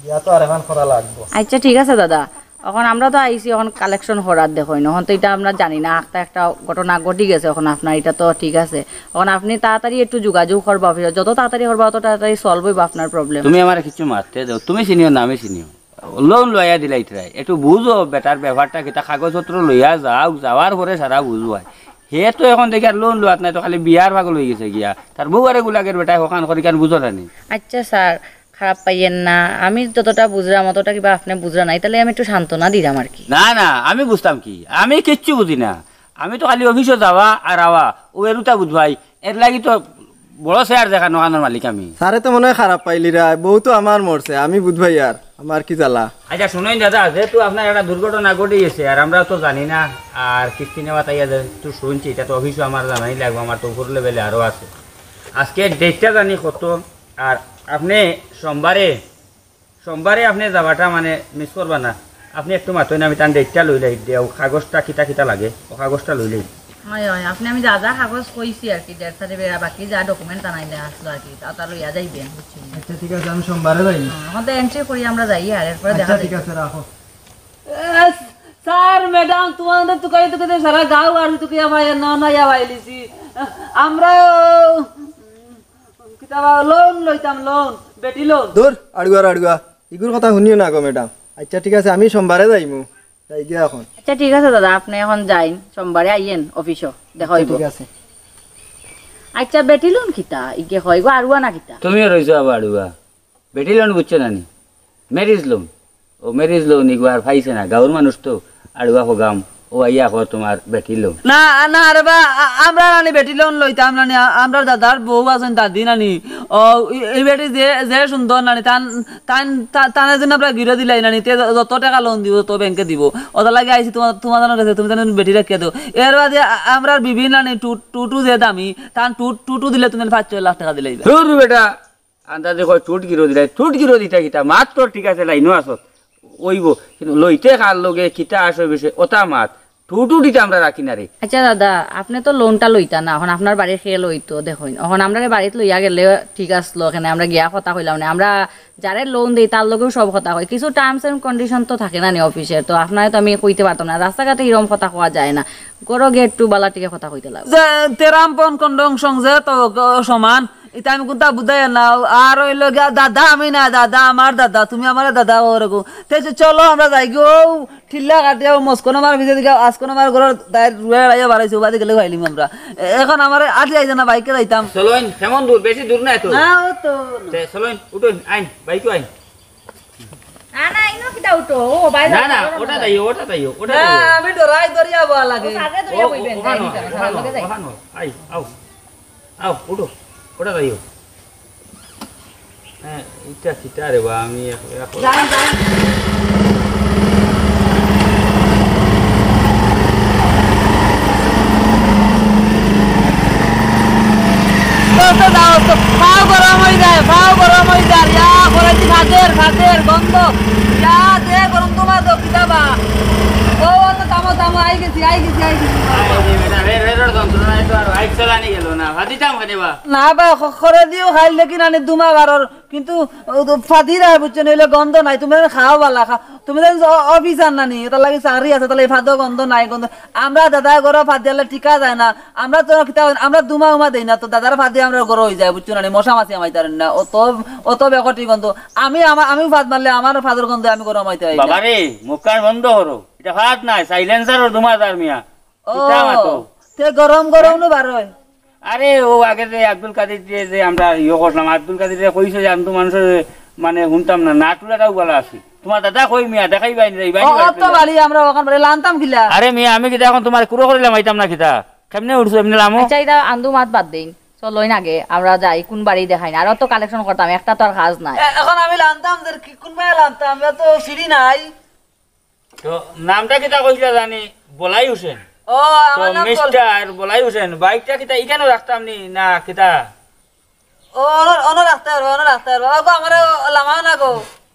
ইয়া তো আর এখন করা লাগবো। আচ্ছা, ঠিক আছে দাদা, এখন আমরা তো আইছি এখন কালেকশন করার, দেখইন, এখন তো ইটা আমরা জানি না, একটা একটা ঘটনা ঘটি গেছে, এখন আপনার ইটা তো ঠিক আছে, এখন আপনে তাড়াতাড়ি একটু যোগাযোগ করবা অফিসো, যত তাড়াতাড়ি করবা অত তাড়াতাড়ি সলভ হইবো আপনার প্রবলেম। তুমি আমারে কিচ্ছু মাততে দেও, তুমি চিনিও না আমি চিনিও, লোন লইয়া দিলাইতরায়, একটু বুঝো বেটার ব্যাপারটা কিতা, কাগজপত্র লইয়া যাও, যাওয়ার পরে সারা বুঝবায়। হে তো এখন দেখি আর লোন লওয়াত নাই, তো খালি বিয়ার পাগল হয়ে গেছে গিয়া, তার বউ আরে গুলাগের বেটায় হকান করি কেন বুঝো না নি? আচ্ছা স্যার, খারাপ পাইয়েন না, আমি যতটা বুঝলাম অতটা কিবা আপনে বুঝলা নাই, তাহলে আমি একটু সান্ত্বনা দিলাম আর কি। না, না, আমি বুঝতাম কি? আমি কিচ্ছু বুঝি না। আমি তো খালি অফিসো যাওয়া আর আওয়া, ও এরুতা বুঝবাই, এর লাগি তো বড় শেয়ার দেখানো কানোর মালিক আমি। স্যারে তো মনে হয় খারাপ পাইলিরা, বউ তো আমার মরছে, আমি বুঝবাই আর আমার কি জ্বালা। আচ্ছা, শুনইন দাদা, যেহেতু আপনার একটা দুর্ঘটনা ঘটে গেছে আর আমরা তো জানি না, আর কিস্তি নেওয়া তাই যেহেতু শুনছি, ইটা তো অফিসো আমার জানাই লাগবো, আমার তো উপর লেভেলে আরো আছে। আজকে ডেটটা জানি কত, আর আপনে সোমবারে, সোমবারে আপনে যাওয়াটা মানে মিস করবা না। আপনে একটু মাতইন, আমি তান ডেটটা লইলাই, দেও কাগজটা কিতা কিতা লাগে, ও কাগজটা লইলাই। হয়, হয়, আপনে আমি যা যা কাগজ কইছি আর কি, ডেথ সার্টিফিকেট, বাকি যা ডকুমেন্ট আনাইলে আসলো আর কি, তা তা লইয়া যাইবেন, বুঝছেন? আচ্ছা, ঠিক আছে, আমি সোমবারে যাই। হ্যাঁ, এখন তো এন্ট্রি করি আমরা যাই, আর এরপরে আচ্ছা, দেখা ঠিক যাইবে। আছে, রাখো। এ, স্যার, ম্যাডাম, তোমাদের তুকাই তুকাই সারা গাঁও আর তুকাইয়া ভাই, না, না, ইয়া ভাই লিছি। আমরা কিতাবা লোন লইতাম, লোন, বেটি লোন। দূর, আড়ুয়ার আড়ুয়া। ইগুর কথা শুনিও না গো, ম্যাডাম। আচ্ছা, ঠিক আছে, আমি সোমবারে যাইমু। যাই গিয়া এখন। আচ্ছা, ঠিক আছে দাদা, আপনে এখন যাইন, সোমবারে আইয়েন অফিসো, দেখা আচ্ছা, হইব। ঠিক আছে। আচ্ছা, বেটি লোন কিতা? ইগে হয় গো, আড়ুয়া না কিতা? তুমিও রইছো আবার আড়ুয়া। বেটি লোন বুঝছো না নি? Marriage loan. ও ম্যারেজ লোন ইগু আর পাইছে না। গাঁওর মানুষ তো আড়ুয়া হগাম। ও আইয়া কো তোমার বেটি লোন। না, না রে বা, আ-, আমরা নানি বেটি লোন লইতাম নানি, আ-, আমরার দাদার বউ আছইন দাদি নানি। ও, ই-, এই বেটি যে, যে সুন্দর নানি, তান, তান, তা-, তানে যেন আমরা গিরো দিলাই নানি, তে য-, যত টেকা লোন দিব, তত ব্যাংকে দিব। ওটার লাগি আইছি তোমার, তোমার জানার কাছে, তুমি জানো বেটি রাখিয়া দেও। এর বাদে আ-, আমরার বিবি নানি টু-, টুটু যে দামি, তান টু-, টুটু দিলে তুমি পাঁচ ছয় লাখ টেকা দিলাইবা। ধুর বেটা, আন্দাজে কয় টুট গিরো দিলাই, টুট গিরো দিতা কিতা? মাত তো ঠিক আছে, লাইনও আছো, ওইব, কিন্তু লইতে কার লগে কিতা আসে বিষয়, ওটা মাত। রুটু দিতে আমরা রাখি না রে। আচ্ছা দাদা, আপনে তো লোনটা লইতা না, অখন আপনার বাড়ির খেয়াল অইতো। দেখইন, অখন আমরারে বাড়িত লইয়া গেলে ঠিক আছলো, অখানো আমরা গিয়া কথা কইলাম না। আমরা যারে লোন দেই তার লগেও সব কথা কই, কিছু terms and condition তো থাকে না নি অফিসের, তো আপনারে তো আমি কইতে পারতাম না। রাস্তাঘাটে এরকম কথা কওয়া যায় না, ঘরো গিয়া একটু বালা টিকে কথা কইতে লাগবো। যে তেরাম পন কন্ডং সং যে তো গ-, সমান, ইতা আমি কুনতা বুঝাই না। আর অইলো গিয়া দাদা, আমি না দাদা, আমার দাদা, তুমি আমারে দাদা কও রে গো। তে যে চলো আমরা যাই গো, ঠিল্লা কাটিয়া ও মস্কো নামার ভিতরে দিকে আজকো নামার ঘরর দায়ের রুয়া এড়াইয়া বাড়াইছে, ওবাদি গেলে খাইলিম আমরা। এ-, এখন আমারে আটি আইছে না, বাইকে যাইতাম। চলইন, কেমন দূর? বেশি দূর নাই তো। না, ও তো না। তে চলইন, উঠইন, আইন, বাইকও আইন। না না, ইনো কিতা উঠো? ও বাইরে না না, ওটা তাইও, ওটা তাইও, ওটা না, তাইও। আমি ডরাই, ডরিয়া বওয়া লাগে। আগে ও, ধরিয়া ও, বইবেন, ওখানো, যাই, ওখানো, যাই। ওখানো। আই, আও। আও, উঠো। ওটা তাইও। হ্যাঁ, এটা কিতা রে বা, আমি এখন তো, তো দাও, তো পাও গরম অই যায়, পাও গরম অই যায়, ইয়া, করেছি ফাদের, ফাদের গন্ধ, ইয়া, দে গরম তোমার দো, কিতা বা? ও, ও, তো থামো, থামো, আই গেছি, আই গেছি, আই গেছি। আরে, আরে, আরে, আরে, যন্ত্রণায় তো আর বাইক চালানি গেল না, ফাদিতাম কেনে বা? না বা, খ-, করে দিও খাইল, লেকিন আনি দুমা বারর, কিন্তু ও তো ফাদির আর বুঝছো না, অইলে গন্ধ নাই, তুমি যেন খাও বালা খা, তুমি যেন অ-, অফিসার না নি, তার লাগি চাকরি আছে, তাহলে এই ফাদো গন্ধ নাই, গন্ধ। আমরা দাদা গরো ফাদ দিলে টিকা যায় না, আমরা তো কিতা, আমরা দুমা উমা দেই না, তো দাদার ফাদে আমরা গরো অই যায়, বুঝছো না নি? মশা মাছি আমাই তার না, অত, অত বেকটি গন্ধ। আমি, আমা-, আমি ফাদ মারলে আমার ফাদর গন্ধে আমি গরো আমাইতে পারি না। বাবা রে, মুখখান বন্ধ করো, এটা ফাদ নাই, সাইলেন্সার ও দুমা তার মিয়া। ও, কিতা মাতো? তে গরম গরম নু বারোয়। আরে, ও আগে যে আব্দুল কাদির যে, যে আমরা ইয়ে করলাম, আব্দুল কাদির যে কইছে যে আমি তো মানুষের মানে হুনতাম না, নাটুলাটাও বলা আছে। তোমার দাদা কই মিয়া, দেখাই বাইন যাই, বাইন ও, অত বাড়ি আমরা ওখান বাড়ি লানতাম কিলা? আরে মিয়া, আমি কিতা এখন তোমার কুড়ো করিলাম, আইতাম না কিতা? কেমনে উঠছো এমনি লামো? আচ্ছা, এটা আন্দু মাত বাদ দেইন। চলইন আগে, আমরা যাই, কোন বাড়ি দেখাই না। আরো তো কালেকশন করতাম, একটা তো আর কাজ নাই। এ-, এখন আমি লানতাম যে কি, কোন বাড়ি লানতাম, আমরা তো সিঁড়ি নাই। তো নামটা কিতা কইছিলা জানি? বলাই হোসেন। ও, তো আমার নাম বল- মিস্টার বলাই হোসেন, বাইকটা কিতা ইখানো রাখতাম নি না কিতা? ও, অনো, অনো রাখতে পারবো, অনো রাখতে পারবো। বাবা, আমারে লামাও না গো।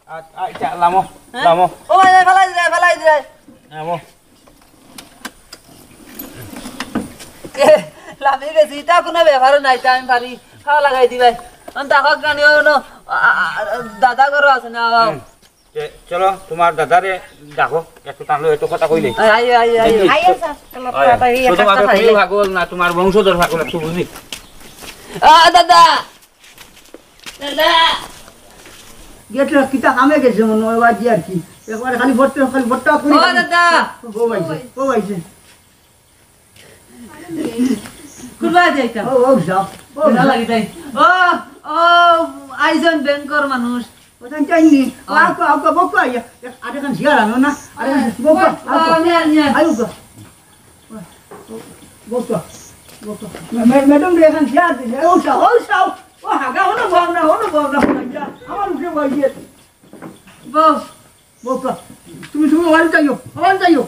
আ-, আচ্ছা, লামো, হ্যাঁ? লামো। ও ভাই, ভাই, ফেলাই দিলে, ফেলাই দিলে। লামো। এ, লামি গেছি, ইটা কোনো ব্যাপারও নাই, তা আমি পারি। খাওয়া লাগাই দিবাই। আমি তা হোক জানি, ও, নো, আ, আ, আ, দাদা ঘরও আছে না, বাবা। হুম। তে, চলো, তোমার দাদারে ডাকো, একটু টানলো, একটু কথা কইলে। আয়, আয়, আয়, আয়। দেখি। আয়, আয়, স্যার, চলো, আয়, আয়। তাড়াতাড়ি তো একটা তোমার কথা ফ্যামিলি কইলে। পাগল না, তোমার বংশধর পাগল, একটু বুঝি। আ, দাদা! দাদা! গেছে, কিতা কামে গেছে মনে হয়, বাজি আর কি। একবারে খালি ভরতে, খালি ভরটা করি। ও, দাদা! ও, ভাইছে, ও, ভাইছে। কুরবা যাইতাম। ও, ও, যাও। ও, ভালা লাগে তাই। ও, ও, আইজন ব্যাংকর মানুষ। ও, জান চাইনি। ও। আও, আও, আও, বকো, আইয়া। আরে, খান জিয়ার আনো না। আরে, বকো, ও, আও। আমি আনি, আনি। আইও, গো। বকো, বকো। মে-, মে-, ম্যাডাম রে, খান জিয়ার দিলে। ও, যাও, ও, যাও। ও, হাগা, হলো বল না, হলো বল না, হলো না। আমার উঠে বল দিয়ে। বস। বকো। তুমি, তুমি ওয়াল চাইও, ওয়াল চাইও।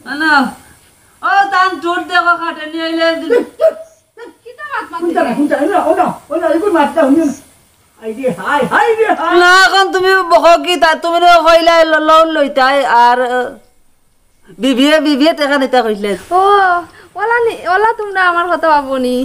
না, না। ও, তান ঠোঁট দেখো, খাটে নিয়ে আইলে। কিতা মাত মাত? কোনটা না, কোনটা? ওনা, ওনা, ওনা, এগুলো মাতটা হুনিও না। আই রে, হাই, হাই রে, হাই। না, এখন তুমি বকো কি তা? তুমি না কইলা ল-, লোন লইতাই, আর, আহ, বিবিয়ে, বিবিয়ে টেকা নিতা কইলে। ও, ওলা নি, ওলা তোমরা আমার কথা ভাবো নি।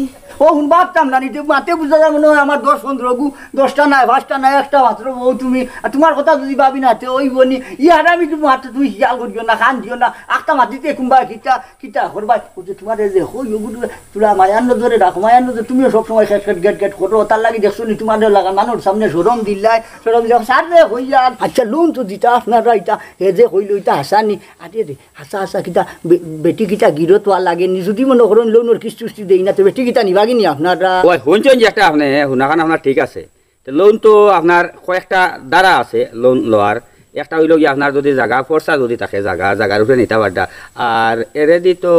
ও, হুন, ভাবতাম না, নিতে মাতে বুঝা যায় মনে হয় আমার দশ পনেরো গু, দশটা নাই, পাঁচটা নাই, একটা মাত্র বউ তুমি। আর তোমার কথা যদি ভাবি না, তে ওই বনি, ই হারামি তুমি মাতে তুমি হিয়াল করিও না, কান দিও না, আখতা মাতিতে কুম্বা কিতা, কিতা করবাই? ও যে তোমার এই যে হই, ও গুরু, তোরা মায়ার নজরে রাখো, মায়ার নজরে তুমিও সবসময় খেট খেট গেট গেট করো, তার লাগি দেখছো নি তোমাদের লাগা মানুষ সামনে শরম দিলাই, শরম দিলাই, সার রে হইয়া। আচ্ছা, লোন তো দিতা আপনারা, ইটা হে যে হইল, ইটা হাসানি, আরে রে, হাসা হাসা কিতা, বে-, বেটি কিতা গিরত ওয়া লাগে নি, যদি মনে করুন লোনর কিস্তি উস্তি দেই না, তো বেটি কিতা নিবাগি নি আপনারা? ওই, হুনছেন যে একটা আপনি, হুনাখান আপনার ঠিক আছে। তো লোন তো আপনার কয়েকটা ধারা আছে লোন লওয়ার। একটা হইল কি আপনার যদি জাগা, ফর্সা যদি থাকে জাগা, জাগার উপরে নিতে পারতা। আর এরেদি তো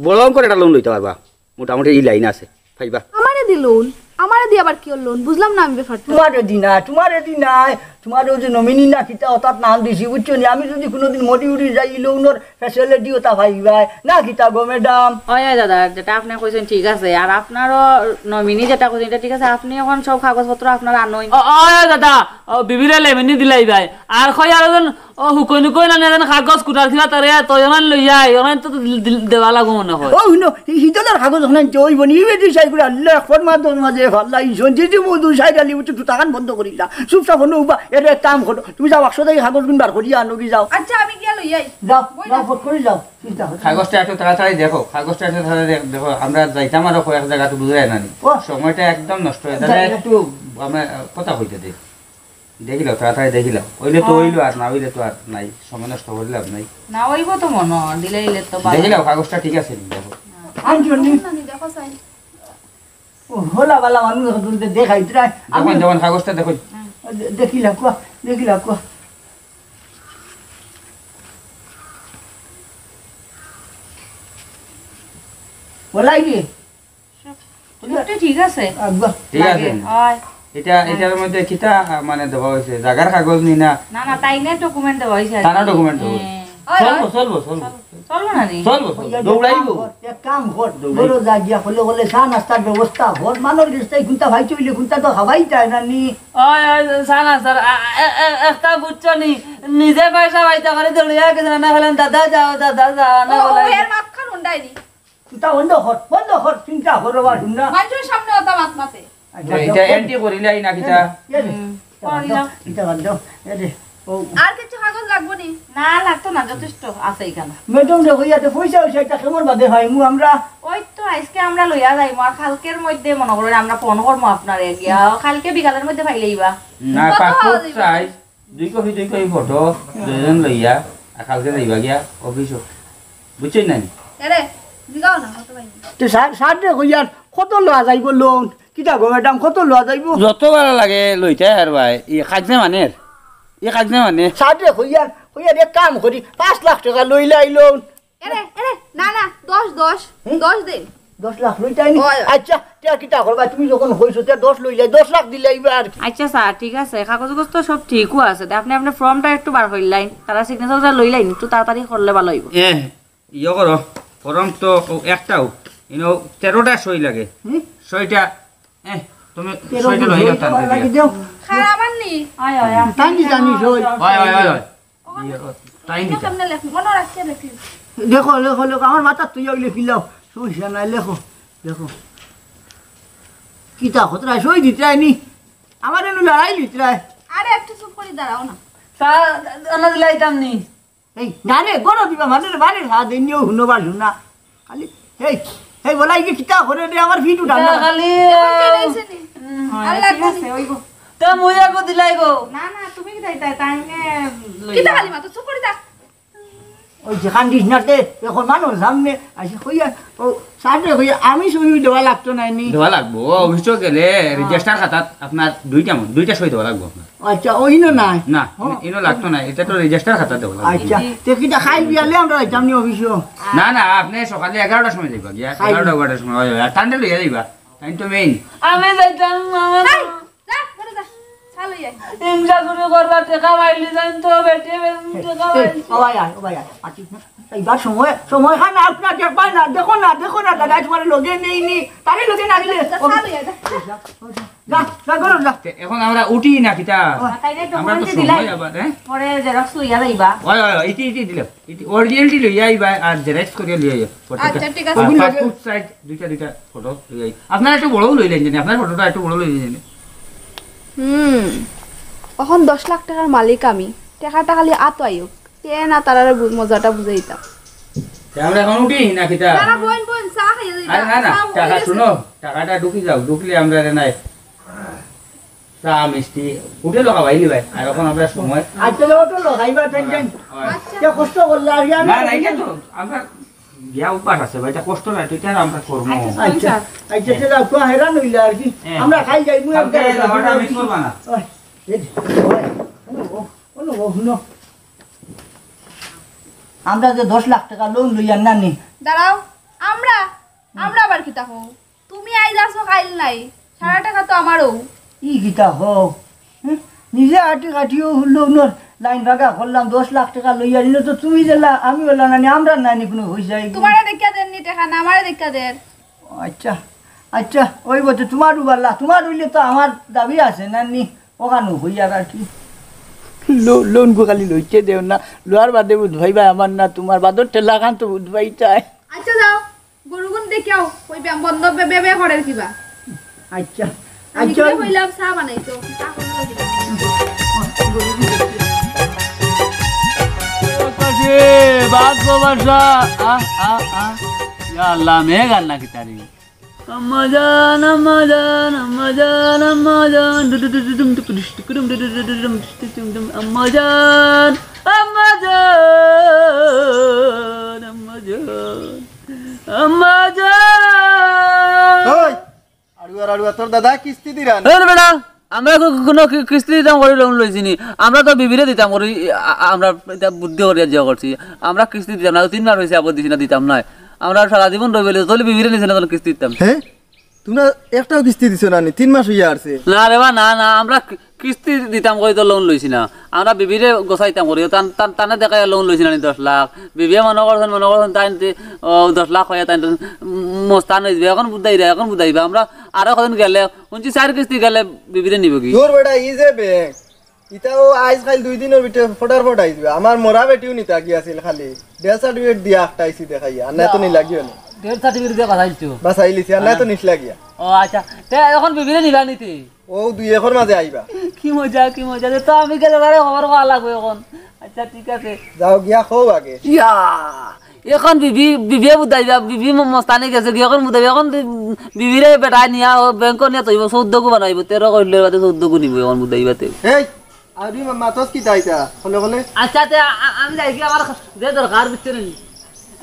বড় অঙ্কর একটা লোন লইতে পারবা, মোটামুটি এই লাইন আছে, পাইবা। আমারে দি লোন? আমারে দি আবার কি লোন? বুঝলাম না আমি ব্যাপারটা। তোমারে দি না, তোমারে দি না, তোমারে ওই যে নমিনি না কিতা অর্থাৎ নাম দিছি, বুঝছো নি? আমি যদি কোনোদিন মরি উড়ি যাই, এই লোনর ফ্যাসিলিটি ওটা পাইবাই না কিতা গো ম্যাডাম? ওই, ওই দাদা, যেটা আপনি কইছেন ঠিক আছে, আর আপনারও নমিনি যেটা কইছেন এটা ঠিক আছে, আপনি এখন সব কাগজপত্র আপনার আনইন। ও, ওই দাদা, ও, বিবিরে লেমিনি দিলাই ভাই, আর কই আর একজন ও হুকই নুকই নানি, এখান কাগজ কুটার ছিলা তারে, তো এখান লইয়া আয়, এখান তো দিল-, দিল-, দেওয়া লাগবো মনে হয়। ও হুনো, হি-, হিজলর কাগজ ওখানে যে ওই বনি, ইবে দুই সাইড করে আল্লাহ, এক ফরমা দরমা যে ফাল্লা, ই সঞ্জিত যে দুই সাইড আলি উঠে দুটাখান বন্ধ করিলা। চুপচাপ হনো উবা, এটা এক কাম করো, তুমি যাও, একশো টাকা কাগজ গুণ বার করিয়া আনো কি যাও। আচ্ছা, আমি গিয়া লই আই। যাও, বই যাও, না। ফট করে যাও, চিন্তা করো। কাগজটা একটু তাড়াতাড়ি দেখো, কাগজটা একটু তাড়াতাড়ি দেখ-, দেখো, আমরা যাইতাম আরো কয়েক জায়গাতে বুঝাই না নি। ও। সময়টা একদম নষ্ট হয়ে যাবে। যাই, একটু আমরা কথা কইতে দেই। দেখিলাও, তাড়াতাড়ি দেখিলাও। অইলে তো অইলো, আর না অইলে তো আর নাই। সময় নষ্ট করে লাভ নাই। না অইবো তো মনো, দিলে ইলে তো ভালা। দেখিলাও, কাগজটা ঠিক আছে নি, দেখো। আনছো নি? না, নি, দেখো চাই। ও, হোলা বালা মানুষ এখন তুলতে দেখাই, তুই আয়। দেখুন, আমি দেখুন, কাগজটা দেখুন। দে-, দেখিলা কুয়া, দেখিলা কুয়া। বলাই রে। সব, সবটা ঠিক আছে। আব্বা। ঠিক আছে। লাগে। হয়। এটা, হয়। এটার মধ্যে কিতা, আহ, মানে দেওয়া হয়েছে? জাগার কাগজ নি না? না, না, তাই না document দেওয়া হয়েছে আর কি। তানা document দেওয়া হয়েছে। হ্যাঁ। হয়, চলবো, হয়। চলবো, চলবো। চলবো না নি? চলবো, চলবো। এক কাম দৌড়াইবো। কর, এক কাম কর। দৌড়াই। বড় যা গিয়া হলে হলে চা নাস্তার ব্যবস্থা কর। মানুষ গেছে তাই কোনটা ভাই চইলে কোনটা তো খাওয়াই যায় না নি। ওই, ওই, চা নাস্তার, আ, এ, এ, একটা বুঝছো নি? নিজে পয়সা পাইতে পারে, দৌড়িয়া গেছে না, না হলেন, "দাদা যাও, দাদা যাও", না ও, ও, বলে। এর মাতখান উন্ডাই নি। তুই তা বন্ধ কর, বন্ধ কর, চিন্তা করো বা শুন না। মানুষের সামনে অত মাত মাতে। আচ্ছা, এটা যাও, entry করিলাই না কিতা? এ রে, হুম, এটা বাদ দাও, করিলাম। এটা বাদ দাও, এ রে, ও। আর কিছু কাগজ লাগবো নি? না, লাগতো না, যথেষ্ট আছে এখানে। ম্যাডাম রে, হইয়া তো পয়সা হইছে, এটা কেমন বাদে হয় মু আমরা? ওই তো আজকে আমরা লইয়া যাইমু, আর কালকের মধ্যে মনে করেন আমরা ফোন করবো আপনারে গিয়া, কালকে বিকালের মধ্যে পাইলেইবা। না, কত পাসপোর্ট পাওয়া যাইবো? সাইজ। দুই কপি, দুই কপি ফটো, দুইজন লইয়া, আর কালকে যাইবা গিয়া অফিসো। বুঝছইন না নি? এরে, জিগাও না, কত পাইনি? তে স্যার, স্যার রে কইয়ার, কত লওয়া যাইবো লোন? কিতা গো ম্যাডাম, কত লওয়া যাইবো? যত ভালা লাগে লইতে আর ভাই, ই কাগজে মানের, ই কাগজে মানে। স্যার রে কইয়ার, কইয়ার এক কাম করি, পাঁচ লাখ টেকা লইলাই লোন। এরে, এরে, না, না, দশ, দশ, হুম? দশ দে। দশ লাখ লইতাই নি? ওই। আচ্ছা, তে কিতা করবা? তুমি যখন কইছো, তে দশ লইলাই, দশ লাখ দিলাইবা আর কি। আচ্ছা স্যার, ঠিক আছে, কাগজ উগজ তো সব ঠিকও আছে। তে আপনে, আপনে ফর্মটা একটু বার করিলাইন, তারা সিগনেচারটা লইলাইন, একটু তাড়াতাড়ি করলে ভালা অইবো। এ, ইয়ে করো, ফর্ম তো ও একটাও, ইনো তেরোটা সই লাগে। হুম? সইটা, এ, তুমি তেরো সইটা লই সই যাও তাড়াতাড়ি। লাগি দেও। খারাপ আর নি। আয়, আয়, আয়। তাই কি জানি সই? হয়, হয়, হয়, হয়। ওখানে ইয়ে, তাই ওখানে নিতা। কেমনে লেখ-, মনে রাখিয়া লেখি। লেখো, লেখো, লেখো, আমার মাথার তুই ওই লেখিলাও, সমস্যা নাই, লেখো, লেখো। কিতা খতরা সই দিতে আইনি, আমার এনু লড়াই লিতে আয়। আরে একটু চুপ করি দাঁড়াও না। তা, অন্য দিলাইতাম নি। এই, না রে, গরো দিবা, মানে রে, মানে খা, দেন নিও, হুনো বা হুনা। খালি, এই, এই, বলাই কি কিতা করে রে, আমার ফিট উঠান না। খালি, এখন চলে এসে নি। হুম, আল্লাহ ঠিক আছে, জানে। ওই গো। তো মুই আগো দিলাই গো। না, না, তুমি কি তাই, তাই, তাই নিয়ে লই কিতা যাও। খালি মাতো চুপ করে থাক। ওই যে কান্দিস না তে, এখন মানুষ সামনে আসি কইয়া, ও, সামনে কইয়া, আমি সই দেওয়া লাগতো নাই নি। দেওয়া লাগবো, ও, অফিসো গেলে হ্যাঁ। রেজিস্টার খাতাত আপনার দুইটা মন, দুইটা সই দেওয়া লাগবো আপনার। আচ্ছা, ওই না নাই। না, হ্যাঁ। ইনো লাগতো না, এটা তো রেজিস্টার খাতা দেওয়া লাগবে। আচ্ছা, তে কিতা খাই বিয়ালে আমরা যাইতাম নি অফিসো? না, না, আপনি সকালে এগারোটার সময় যাইবা, গিয়া খাই। এগারোটা, বারোটার সময়, হয়, হয়, আর ঠান্ডা লইয়া যাইবা, তাই তো মেইন। আমি যাইতাম, আমার এই, যা, ঘরে যা, চা লই আয়। হিংসা শুরু করবা, টেকা পাইলি যাইন তো, বেটি, টেকা এই, পাইলি। ও ভাই আয়, ও ভাই আয়, আচ্ছা, এইবার সময়, সময় খান আপনার দেখবা না, দেখো না, দেখো না, দাদা তোমার লগে নেই নি, তারে লগে না দিলে। যা, চা লই আয়, যা। যা, যা, করো, যা। তে, এখন আমরা উঠি না কিতা? ও। তাই নাই তো, আমরা তো ফোন দিয়ে সময় দিলাই। আবার, হ্যাঁ? পরে জেরক্স লইয়া যাইবা। ওই, ওই, ওই, ইতি, ইতি দিলাম। ইতি, অরিজিনালটি লইয়া আইবা আর জেরক্স করিয়া লইয়া আইবা। ফটো আচ্ছা, ঠিক আছে। আর ওগুলো পাসপোর্ট সাইজ দুইটা, দুইটা ফটো লইয়া আই। আপনার একটু বড়ও লইলেন জানি, আপনার ফটোটা একটু বড় লইলেন জানি। হুম, এখন দশ লাখ টেকার মালিক আমি। টেকাটা খালি আতো আইউক। তে না তারারে বু-, মজাটা বুঝাইতাম। তে আমরা এখন উঠি না কিতা? না, না, বইন, বইন, চা খাইয়া যাইবা। আরে না, না, চা টাকা হয়ে গেছে। শুনো, টাকাটা ঢুকি যাও, ঢুকলে আমরা রে নাই। চা, মিষ্টি, হোটেলও খাওয়াইলি ভাই। আর এখন আমরা সময় আচ্ছা, হোটেলও খাইবা, টেনশন। হয়। আচ্ছা। কে কষ্ট করলে আর কি আমি না, না, এটা তো আমরা বিয়া উপাস আছে ভাই, এটা কষ্ট না, এটা আমরা করবো। আচ্ছা, আচ্ছা, আচ্ছা, যাও, তো হেরান হইলে আর কি। হ্যাঁ। আমরা খাই যাই, মুই কালকে একবার যাওয়াটা মিস করবা না। ওই, এই, ওই, হুনো, ও, হুনো, ও, হুনো। আমরা যে দশ লাখ টাকা লোন লইয়ার না নি। দাঁড়াও, আমরা, আমরা আবার কিতা কও? তুমি আইজ আছো, কাইল নাই। সারা টাকা তো আমারও। ই কিতা হো? হ্যাঁ? নিজে আটি কাটিও লোনর লাইন ভাগা করলাম, দশ লাখ টাকা লইয়া নিল তো তুমি দিলা, আমি বললাম না নি, আমরা নাই নি কোনো হয়ে যায়। তোমারে দেখিয়া দেননি টাকা না, আমারে দেখিয়া দের। আচ্ছা, আচ্ছা, ওই বলতে তোমার উবাল্লা, তোমার হইলে তো আমার দাবি আছে না নি, ওখানে হইয়ার আর কি। লো-, লোন গু খালি লইতে দেও না, লওয়ার বাদে বুঝবাইবা আমার না, তুমার বাদর ঠেলাখান তো বুঝবাইতায়। আচ্ছা যাও, গরুগুন দেখিয়াও, ওই ব্যায়াম বন্ধ বে-, বে-, বে করের কিবা। আচ্ছা, আমি আচ্ছা। কিবা কইলাম, চা বানাইতো। চা করবো কিবা? বাদ বাবা চা। আ, আ, আ। ইয়া আল্লাহ, মেঘ আর না কিতারি। আম্মা জান, আম্মা জান, আম্মা জান, আম্মা জান। আম্মা জান, আম্মা জান, আম্মা জান, আম্মা জান। ওই, আড়ুয়ার, আড়ুয়ার, তোর দাদা কিস্তি দিরা নি? এ বেটা, আমরা কো-, কোনো কি-, কিস্তি দিতাম করি লোন লইছি নি? আমরা তো বিবিরে দিতাম করি, আ-, আ-, আমরা ইটা বুদ্ধি করিয়া জিয়া করছি। আমরা কিস্তি দিতাম না, তিন মাস অইছে আবার দিছি না, দিতাম নায়। আমরা সারা জীবন রইবে, তাইলে বিবিরে নিছি না, তাইলে কিস্তি দিতাম। হে? তুমরা একটাও কিস্তি দিছো না নি? তিন মাস অইয়া আরছে। না রে বা, না, না, আমরা কি-, কিস্তি দিতাম করি তো লোন লইছি না। আমরা বিবিরে গছাইতাম করি, তান, তান, তানে দেখাইয়া লোন লইছি না নি দশ লাখ। বিবিয়ে মনো করছইন, মনো করছইন, তাইন তে, ও, দশ লাখ অইয়া তাইন তো, উম, মস্তান অইযিবা। এখন বুঝাইরা, এখন বুঝাইবা। আমরা আরো কদিন গেলে, হুনছি চাইর কিস্তি গেলে বিবিরে নিবোগি। দূর বেটা, ই যে ব্যাংক, ইটা ও আইজ কাইল দুই দিনর ভিতরে ফটার ফট আইযিবা। আমার মরা বেটিও নিতা গিয়াছিল খালি। Death certificate দিয়া আটকাইছি দেখাইয়া। আর না তো নি লাগিও নি। Death certificate দিয়া বাঁচাইলছো? বাঁচাইলিছি, আর না তো নিস লাগিয়া। ও আচ্ছা, তে এখন বিবিরে নিবা নি তে? ও দুই একর মাঝে আইবা। কি মজা, কি মজা। তে তো আমি গেলে তারে খবর কওয়া লাগবো এখন। আচ্ছা, ঠিক আছে। যাও গিয়া কও আগে। ইয়া, এখন বিবি, বিবিয়ে বুঝাইবা, বিবি ম-, মস্তানি গেছে গি, এখন বুঝাইবা, এখন বি-, বিবিরে বেটায় নিয়া ও ব্যাংক নিয়া থইব, চৌদ্দ গু বানাইব, তেরো করিলে বাদে চৌদ্দ গু নিব, এখন বুঝাইবা তে। এই, আরে মা-, মাতস কিতা ইতা? খলে খলে। আচ্ছা, তে আ-, আ-, আমি যাই কি, আমার যে দরকার, বুঝছো নি?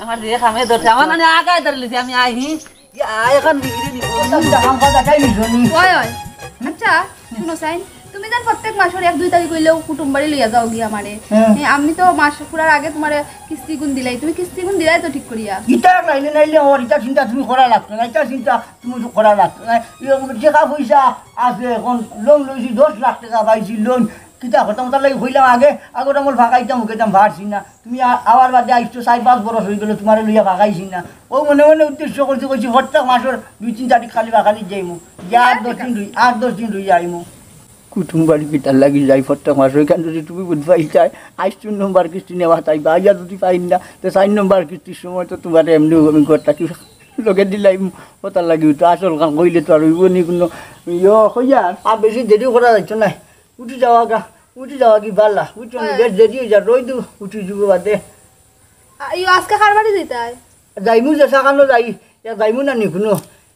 আমার যে কামে ধরছে, আমার মানে আগায় ধরলিছে, আমি আইহি। ইয়া, এখন বিবিরে নিব। ওই, ওই। আচ্ছা, শুনো চাইন, তুমি যেন প্রত্যেক মাসর এক দুই তারিখ অইলেও কুটুম বাড়ি লইয়া যাওগি আমারে। হ্যাঁ। এ, আমি তো মাস পুরার আগে তুমারে কিস্তি গুন দিলাই, তুমি কিস্তি গুন দিলাই তো ঠিক করিয়া? ইতা নাইলে নাইলে আমার ইতা চিন্তা তুমি করা লাগতো না, ইতা চিন্তা তুমি তো করা লাগতো না। ইয়ে, টেকা পয়সা আছে, এখন লোন লইছি, দশ লাখ টেকা পাইছি লোন। কিতা করতাম, তার লাগি কইলাম আগে, আগর আমল ফাঁকাইতাম, উকাইতাম পারছি না। তুমি আ-, আওয়ার বাদে আইছো, চাইর পাঁচ বরস অইগেলো, তুমারে লইয়া ফাঁকাইছি না। ও মনে মনে উদ্দেশ্য করছি, কইছি, প্রত্যেক মাসর দুই তিন তারিখ খালি ফাঁকানি যাইমু। গিয়া আট দশ দিন রই, আট দশ দিন রই আইমু। কুটুম বাড়ি কিতার লাগি যাই, প্রত্যেক মাসর অখান যদি তুমি বুঝবায় চাই, আইজ তিন নম্বর কিস্তি নেওয়া তাই, বা আইয়া যদি পাই না, তে চাইর নম্বর কিস্তির সময় তো তুমারে এমনেও আমি ঘরটা কি লগে দিলাইমু, অতার লাগি তো আসল কাম কইলে তো আর অইবো নি কুনু। ইয়ো, কইয়া আর বেশি দেরি করা যাইতো নায়। উঠি যাওয়াগা, উঠি যাওয়াগি বালা, বুঝছো নি? হ্যাঁ। বেশ দেরি অই যা, রইদু উঠি যিবো বাদে। আ, ইয়ো, আজকে কার বাড়ি যাইতায়? যাইমু যে সাকানো যাই, ইয়া যাইমু না নি কুনু।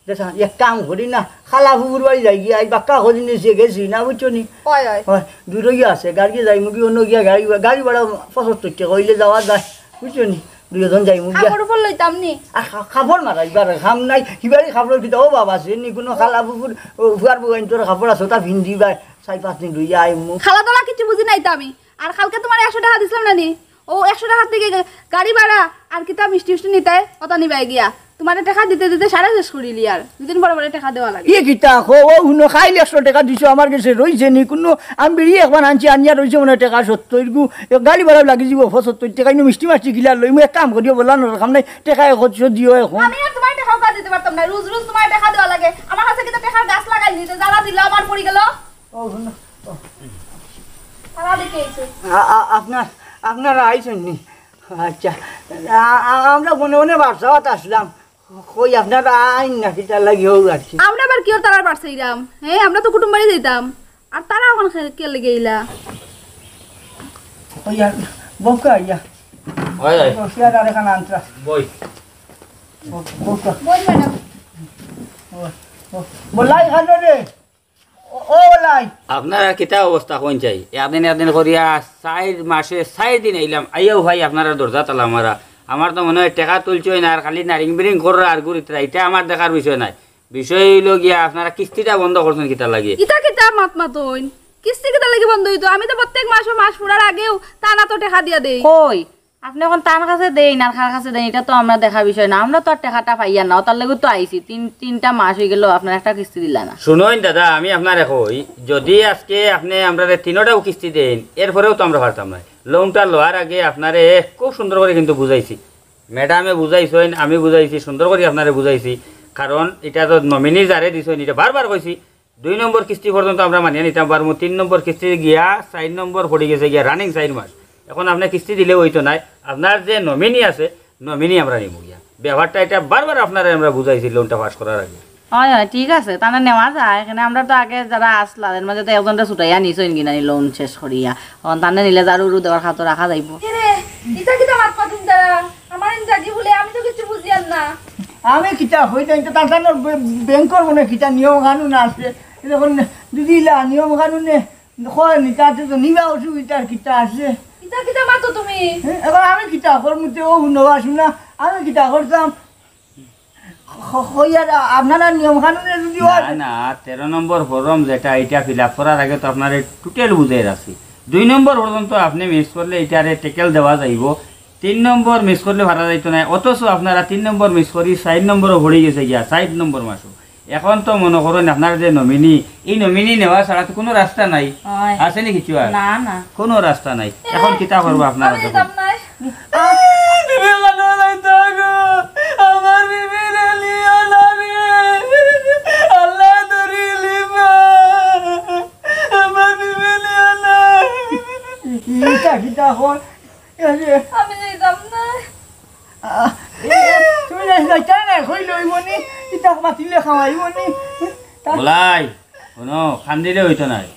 যে সা-, এক কাম করি না, খালা ফুফুর বাড়ি যাইগি, আইজ বাক্কা কদিন অইছে গেছি না, বুঝছো নি? অয়, অয়। অয়, দূর অইয়া আছে, গাড়ি যাইমু গি, অন্য গিয়া গাড়ি, গাড়ি ভাড়া পঁচাত্তর টেকা অইলে যাওয়া যায়, বুঝছো নি? দুইজন যাইমু গিয়া। কাপড় উপর লইতাম নি? আর কা-, কাপড় মারাইবার কাম নাই, হিবারই কাপড় কিতা, ও বাবা, সে নি কুনু খালা ফুফুর, ও ফুয়ার বউ আইন তোর কাপড় আছে, ওটা ফিন্দিবায়। চাইর পাঁচ দিন রইয়া আইমু। খালা দালা কিচ্ছু বুঝি নাই তো আমি। আর কালকে তুমারে একশো টেকা দিছলাম না নি? ও একশো টেকার থাকি গা-, গাড়ি ভাড়া আর কিতা মিষ্টি উষ্টি নিতায়, অতা নিবায় গিয়া। তুমারে টেকা দিতে দিতে সারা শেষ করিলিয়ার। দুদিন পরে পরে টেকা দেওয়া লাগে। ইয়ে কিতা কও, ও হুনো, কাইল একশো টেকা দিছো, আমার গেছে রইছে নি কুনু। আমি বিড়ি একবার আনছি, আনিয়া রইছে মনে অয় টেকা সত্তইর গু। এ গাড়ি ভাড়াও লাগি যিবো পঁচাত্তইর টেকা, ইনো মিষ্টি মাষ্টি কিলা লইমু, এক কাম করিও, বলা নরকাম নাই, টেকা একশো দিও এখন। আমি আর তুমারে টেকা উকা দিতে পারতাম না, রুজ রুজ তুমারে টেকা দেওয়া লাগে। আমার কাছে কিতা টেকার গাছ লাগাইল নি, যে জ্বালা দিল আমার পড়ি গেল। ও, হুনো, ও। তারা দেখে আইছে। আ-, আ-, আপনার, আপনারা আইছেন নি? আচ্ছা। আ-, আ-, আমরা মনে মনে বাসাত আসলাম। কই আপনারা আইন না, কিতার লাগি হোক আর কি। আমরা আবার কিওর তারার বাড়ি চাইরাম? হ্যাঁ, আমরা তো কুটুম বাড়ি যাইতাম। আর তারা এখন খে-, কে লেগে ইলা? ওই আর বউকা ইয়া। হয়, হয়। ও, সিয়ার আর এখানে আনতরা। বই। ও, বউকা। বই ম্যাডাম। ও, ও, বলাই খানো রে। ও, ও, লাই। আপনারা কিতা অবস্থা কইন চাই? একদিন একদিন করিয়া চাইর মাসে চাইর দিন আইলাম, আইয়াও ভাই আপনারা দরজা তালা মারা। আমার তো মনে অয় টেকা তুলছইন আর খালি নারিং বিরিং কররা আর ঘুরিতরা, ইটা আমার দেখার বিষয় নায়। বিষয় অইলো গিয়া আপনারা কিস্তিটা বন্ধ করছইন কিতার লাগি? ইটা কিতা মাত মাতইন? কিস্তি কিতার লাগি বন্ধ অইতো? আমি তো প্রত্যেক মাসো মাস ফুরার আগেউ তান আতো টেকা দিয়া দেই। কই? আপনে অখন তান কাছে দেইন আর কার কাছে দেইন, ইটা তো আমরা দেখার বিষয় না। আমরা তো আর টেকাটা পাইয়ার না, অতার লাগিউ তো আইছি। তিন, তিনটা মাস অইগেলো, আপনারা একটা কিস্তি দিলা না। হুনইন দাদা, আমি আপনারে কই, যুদি আজকে আপনে আমরারে তিনোটাউ কিস্তি দেইন, এরপরেউ তো আমরা পারতাম নায়। লোনটা লওয়ার আগে আপনারে খুব সুন্দর করি কিন্তু বুঝাইছি, ম্যাডামে বুঝাইছইন, আমি বুঝাইছি, সুন্দর করি আপনারে বুঝাইছি। কারণ ইটা তো নমিনি যারে দিছইন, ইটা বারবার কইছি, দুই নম্বর কিস্তি পর্যন্ত আমরা মানিয়া নিতাম পারমু, তিন নম্বর কিস্তি গিয়া চাইর নম্বর পড়ি গেছে গিয়া রানিং চাইর মাস। এখন আপনে কিস্তি দিলে অইতো নায়, আপনার যে নমিনি আছে, নমিনি আমরা নিমু গিয়া। ব্যাপারটা ইটা বারবার আপনারে আমরা বুঝাইছি লোনটা পাস করার আগে। অয়, অয়, ঠিক আছে, তানে নেওয়া যায়। কেনে আমরা তো আগে যারা আছলা, এর মাঝে তো একজনরে ছুটাইয়া নিছইন কিনা নি লোন শেষ করিয়া। অখন তানে নিলে যার উরু দেওয়ার খাতো রাখা যাইবো। কিরে, ইতা কিতা মাত মাতুন তারা? আমার ইন জাগি বলে আমি তো কিচ্ছু বুঝিয়ার না। আমি কিতা কই না, ইতা তার জানো বে-, ব্যাংকর মনে কিতা নিয়ম কানুন আছে। এখন যদি ইলা নিয়ম কানুনে কয় নি, তাতে তো নিবা অসুবিধার কিতা আছে? ইতা কিতা মাতো তুমি? হ্যাঁ, এবার আমি কিতা করমু তে ও হুনো বা শুনা, আমি কিতা করতাম? খ-, খ-, কইয়ার আপনারা নিয়ম কানুনে যদি না, হয় না, তেরো নম্বর ফর্ম যেটা, এটা ফিল আপ করার আগে তো আপনারে টোটাল বুঝাই রাখছি। দুই নম্বর পর্যন্ত আপনে মিস করলে এটারে ট্যাকেল দেওয়া যাইবো, তিন নম্বর মিস করলে ফারা যাইতো না। অথচ আপনারা তিন নম্বর মিস করি চাইর নম্বরও পড়ি গেছে গিয়া, চাইর নম্বর মাসও। এখন তো মনো করইন আপনার যে নমিনি, এই নমিনি নেওয়া ছাড়া তো কুনু রাস্তা নাই। অয়। আছে নি কিছু আর? না, না। কুনু রাস্তা নাই। এখন কিতা করবো আপনারা আমি তখন? যাইতাম নায়। বিবি, কেনে যাইতা গো? আমার বিবিরে নিও না রে। আল্লায় ধরি লিবা। আমার বিবি নিও না। ইটা কিতা কর? এ রে। আমি যাইতাম নায়। আ, এ, তুমি যাই-, যাইতায় নায়, কইলে অইবো নি? ইতা মাতিলে খাওয়াইবো নি? তা- বলাই, হুনো, কান্দিলে অইতো নায়।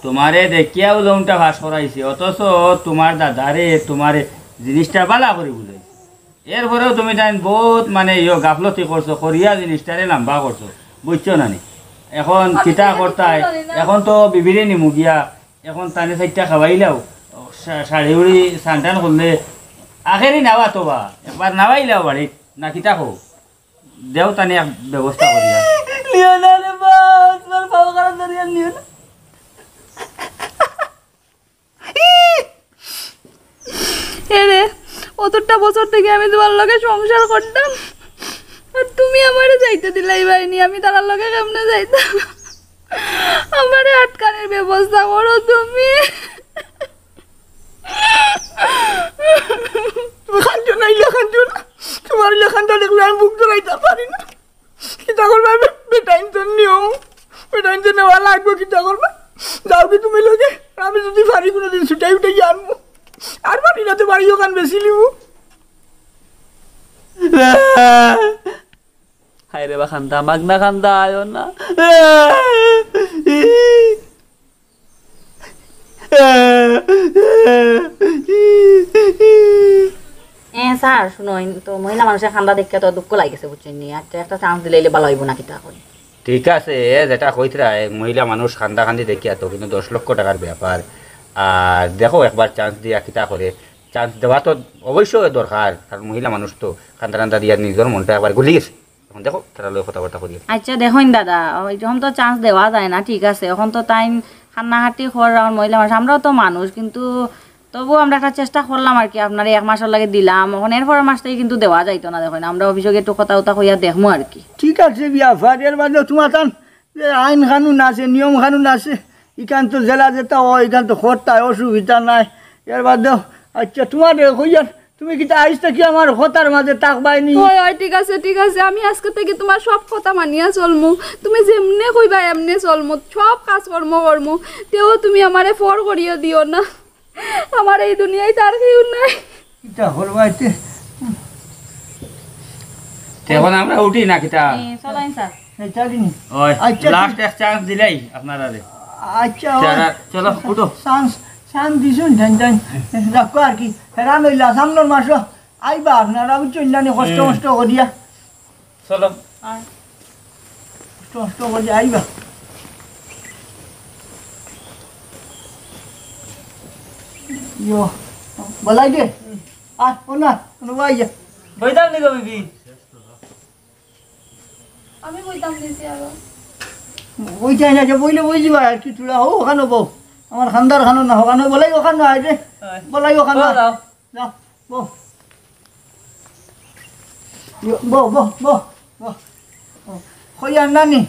তুমারে দেখিয়াউ লোনটা পাস করাইছি, অথচ তুমার দাদারে, তুমারে জিনিসটা বালা করি বুঝাইছি। এরপরেও তুমি তাইন বউত মানে ইয়ো গাফলতি করছো, করিয়া জিনিসটারে লাম্বা করছো, বুঝছো না নি? এখন আমি কিতা তো করতায়? জানি না। এখন তো বিবিরে নিমু গিয়া, এখন তানে চাইরটা খাওয়াইলাও, শা-, শাড়ি উড়ি সানটান করলে, আখেরি নাওয়া তো বা, একবার নাওয়াইলাও বাড়িত, না কিতা কও? দেও তানে এক ব্যবস্থা করিয়া। নিও না রে বা, তোমার পাও খারাপ ধরিয়া নিও না। এরে, অতটা বছর থাকি আমি তোমার লগে সংসার করতাম, আর তুমি আমারে যাইতে দিলাইবায় নি, আমি তারার লগে কেমনে যাইতাম? আমারে আটকানির ব্যবস্থা করো তুমি। তুমি কান্দিও না, ইলা কান্দিও না। তোমার ইলা কান্দা দেখলে আমি বুক ধরাইতাম পারি না। কিতা করবা বে-, বেটাইন্তর নিয়ম, বেটাইন্তর নেওয়া লাগবো, কিতা করবা? যাওগি তুমি লগে, আমি যদি পারি কুনুদিন ছুটাই উঠাই আনমু। আর পারি না তো বাড়ি ওখান বেশি লিমু। হায় রে বা কান্দা, মাগনা কান্দা আয়ো না। এ স্যার, শুনো, ইন তো মহিলা মানুষের কান্দা দেখিয়া তো দুঃখ লাগি গেছে, বুঝছইন নি? একটা, একটা চান্স দিলে ইলে ভালা অইবো না, কিতা কই? ঠিক আছে, এ যেটা কইতরা, এ মহিলা মানুষ কান্দা কান্দি দেখিয়া তো কিন্তু দশ লক্ষ টাকার ব্যাপার। আর দেখো একবার চান্স দিয়া কিতা করে, চান্স দেওয়া তো অবশ্যই দরকার, কারণ মহিলা মানুষ তো কান্দা কান্দা দিয়া নিজর মনটা একবার গলি গেছে। এখন দেখো, তারা লগে কথাবার্তা করি। আচ্ছা, দেখইন দাদা, ওই যখন তো চান্স দেওয়া যায় না, ঠিক আছে, এখন তো তাইন কান্নাকাটি কর, আর মহিলা মানুষ, আমরাও তো মানুষ, কিন্তু তবু আমরা একটা চেষ্টা করলাম আর কি, আপনারে এক মাসর লাগি দিলাম, এখন এরপরের মাস থাকি কিন্তু দেওয়া যাইতো না। দেখইন, আমরা অফিসো গিয়া একটু কথা উতা কইয়া দেখমু আর কি। ঠিক আছে, ব্যাপার, এর বাদে তোমার তান যে আইন কানুন আছে, নিয়ম কানুন আছে, ইখান তো জেলা যেটা হয়, ইখান তো করতায়, অসুবিধা নাই। এর বাদেও, আচ্ছা, তোমার কইয়ার, তুমি কিতা আইজ থাকি আমার কথার মাঝে থাকবায় নি? অয়, অয়, ঠিক আছে, ঠিক আছে, আমি আজকে থাকি তোমার সব কথা মানিয়া চলমু। তুমি যেমনে কইবা এমনে চলমু, সব কাজ কর্ম করমু। তেও তুমি আমারে ফর করিয়া দিও না। আমার এই দুনিয়াত আর কেউ নাই। কিতা করবা এতে? তে এখন আমরা উঠি না কিতা? এ, চলেন স্যার। এই চালিনি। ওই, আচ্ছা, লাস্ট ঠিক। এক চান্স দিলাই আপনারারে। আচ্ছা, তে ওই। আর চলো, উঠো। চান্স, চান্স দিছুন, জান, জান। রাখো আর কি। হেরান অইলা, সামনের মাসো আইবা আপনারা, বুঝছইন না নি, কষ্ট হুম। মষ্ট করিয়া। চলো। আয়। কষ্ট মষ্ট করিয়া আইবা। ইয়ো, বলাই দে। আর, ও না, কোনো ভাই যা। বইতাম নি গো, বিবি? আমি বইতাম দিছি আরো। বই চাই না, যে বইলে বই দিবা আর কি, তোরা হো, ওখানে বউ। আমার খান্দার খানো না, ওখানে বলাই, ওখানে আয় রে। হয়। বলাই, ওখানে বউ আয়। যাও। যাও, বউ। ইয়ো, বউ, বউ, বউ, বউ। ও, কই আর নানি?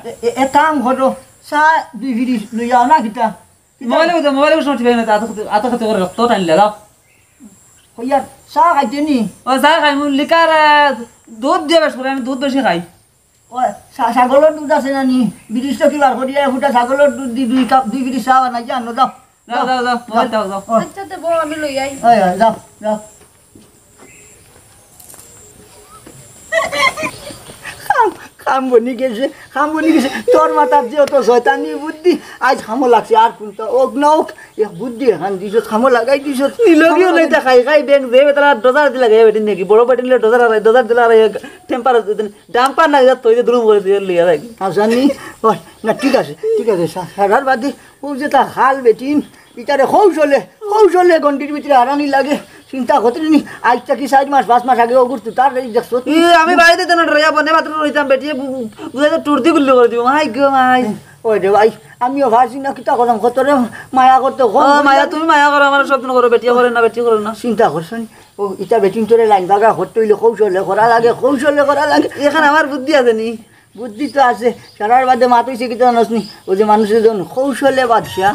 এ, এ, এ কাম করো, চা দুই ফিরি লইয়া আও না কিতা? কিতা? মোবাইলে বুঝো, মোবাইলে বুঝো, ঠিক আছে, আতো খেতে, আতো খেতে করে রক্ত টানলে, যাও। কই আর চা খাইতে নি? ও, চা খাই, মুই লিকার, আহ, দুধ দিয়ে বেশ করে, আমি দুধ বেশি খাই। ও, ছা-, ছাগলর দুধ আছে না নি? বিরিশ টকি বার করিয়া ফুটা ছাগলর দুধ দি দুই কাপ, দুই বিরিশ চা বানাই যে আনো, যাও। যাও, যাও, যাও, মোবাইল দাও, যাও। ও, আচ্ছা, তে বউ, আমি লই আই। ওই, ওই, যাও, যাও। কাম, কাম বনি গেছে, কাম বনি গেছে। তোর মাথার যে অত শয়তানি বুদ্ধি, আইজ কামো লাগছে। আর কোনটা ওক না ওক, এক বুদ্ধি এখান দিছত, কামো লাগাই দিছত। নিলগিও নাই, তা খাই খাই ব্যাংক যে বেটারা ডজার দিলা গায়ে বেটিন নাকি, বড় বেটিন নিলে ডজার আর ডজার দিলা আর টেম্পার ডাম্পার না, যা তৈরি দুরুম করে দিয়ে লিয়া রাখি। আসানি, ওই, না, ঠিক আছে, ঠিক আছে, সা-, সারার বাদে ও যে তা হাল বেটিন, ইতারে কৌশলে, কৌশলে গন্ডির ভিতরে আরানি লাগে, চিন্তা করতে নি, আইজ থাকি চাইর মাস, পাঁচ মাস আগে ওগুর তুই তার এই দেখছো তুই? এ, আমি বাড়িতে যেন ডরাইয়া বনে মাত্র রইতাম, বেটিয়ে বু-, বু-, বুঝাইতে টুর্দি গুল্লি করে দিব, মাই গো মাই। ওই রে ভাই, আমিও পারছি না, কিতা করতাম, কত রে মায়া করতে, ও, কম মায়া, তুমি মায়া করো, আমার সব দিন করো, বেটিয়ে করে না, বেটিয়ে করে না। চিন্তা করছো নি? ও, ইটা বেটিন তোরে লাইন বাগা করতে হইলে কৌশলে করা লাগে, কৌশলে করা লাগে। এখানে আমার বুদ্ধি আছে নি? বুদ্ধি তো আছে, সারার বাদে মাত হইছে কিতা জানোস নি? ও যে মানুষের জন কৌশলে বাদশা।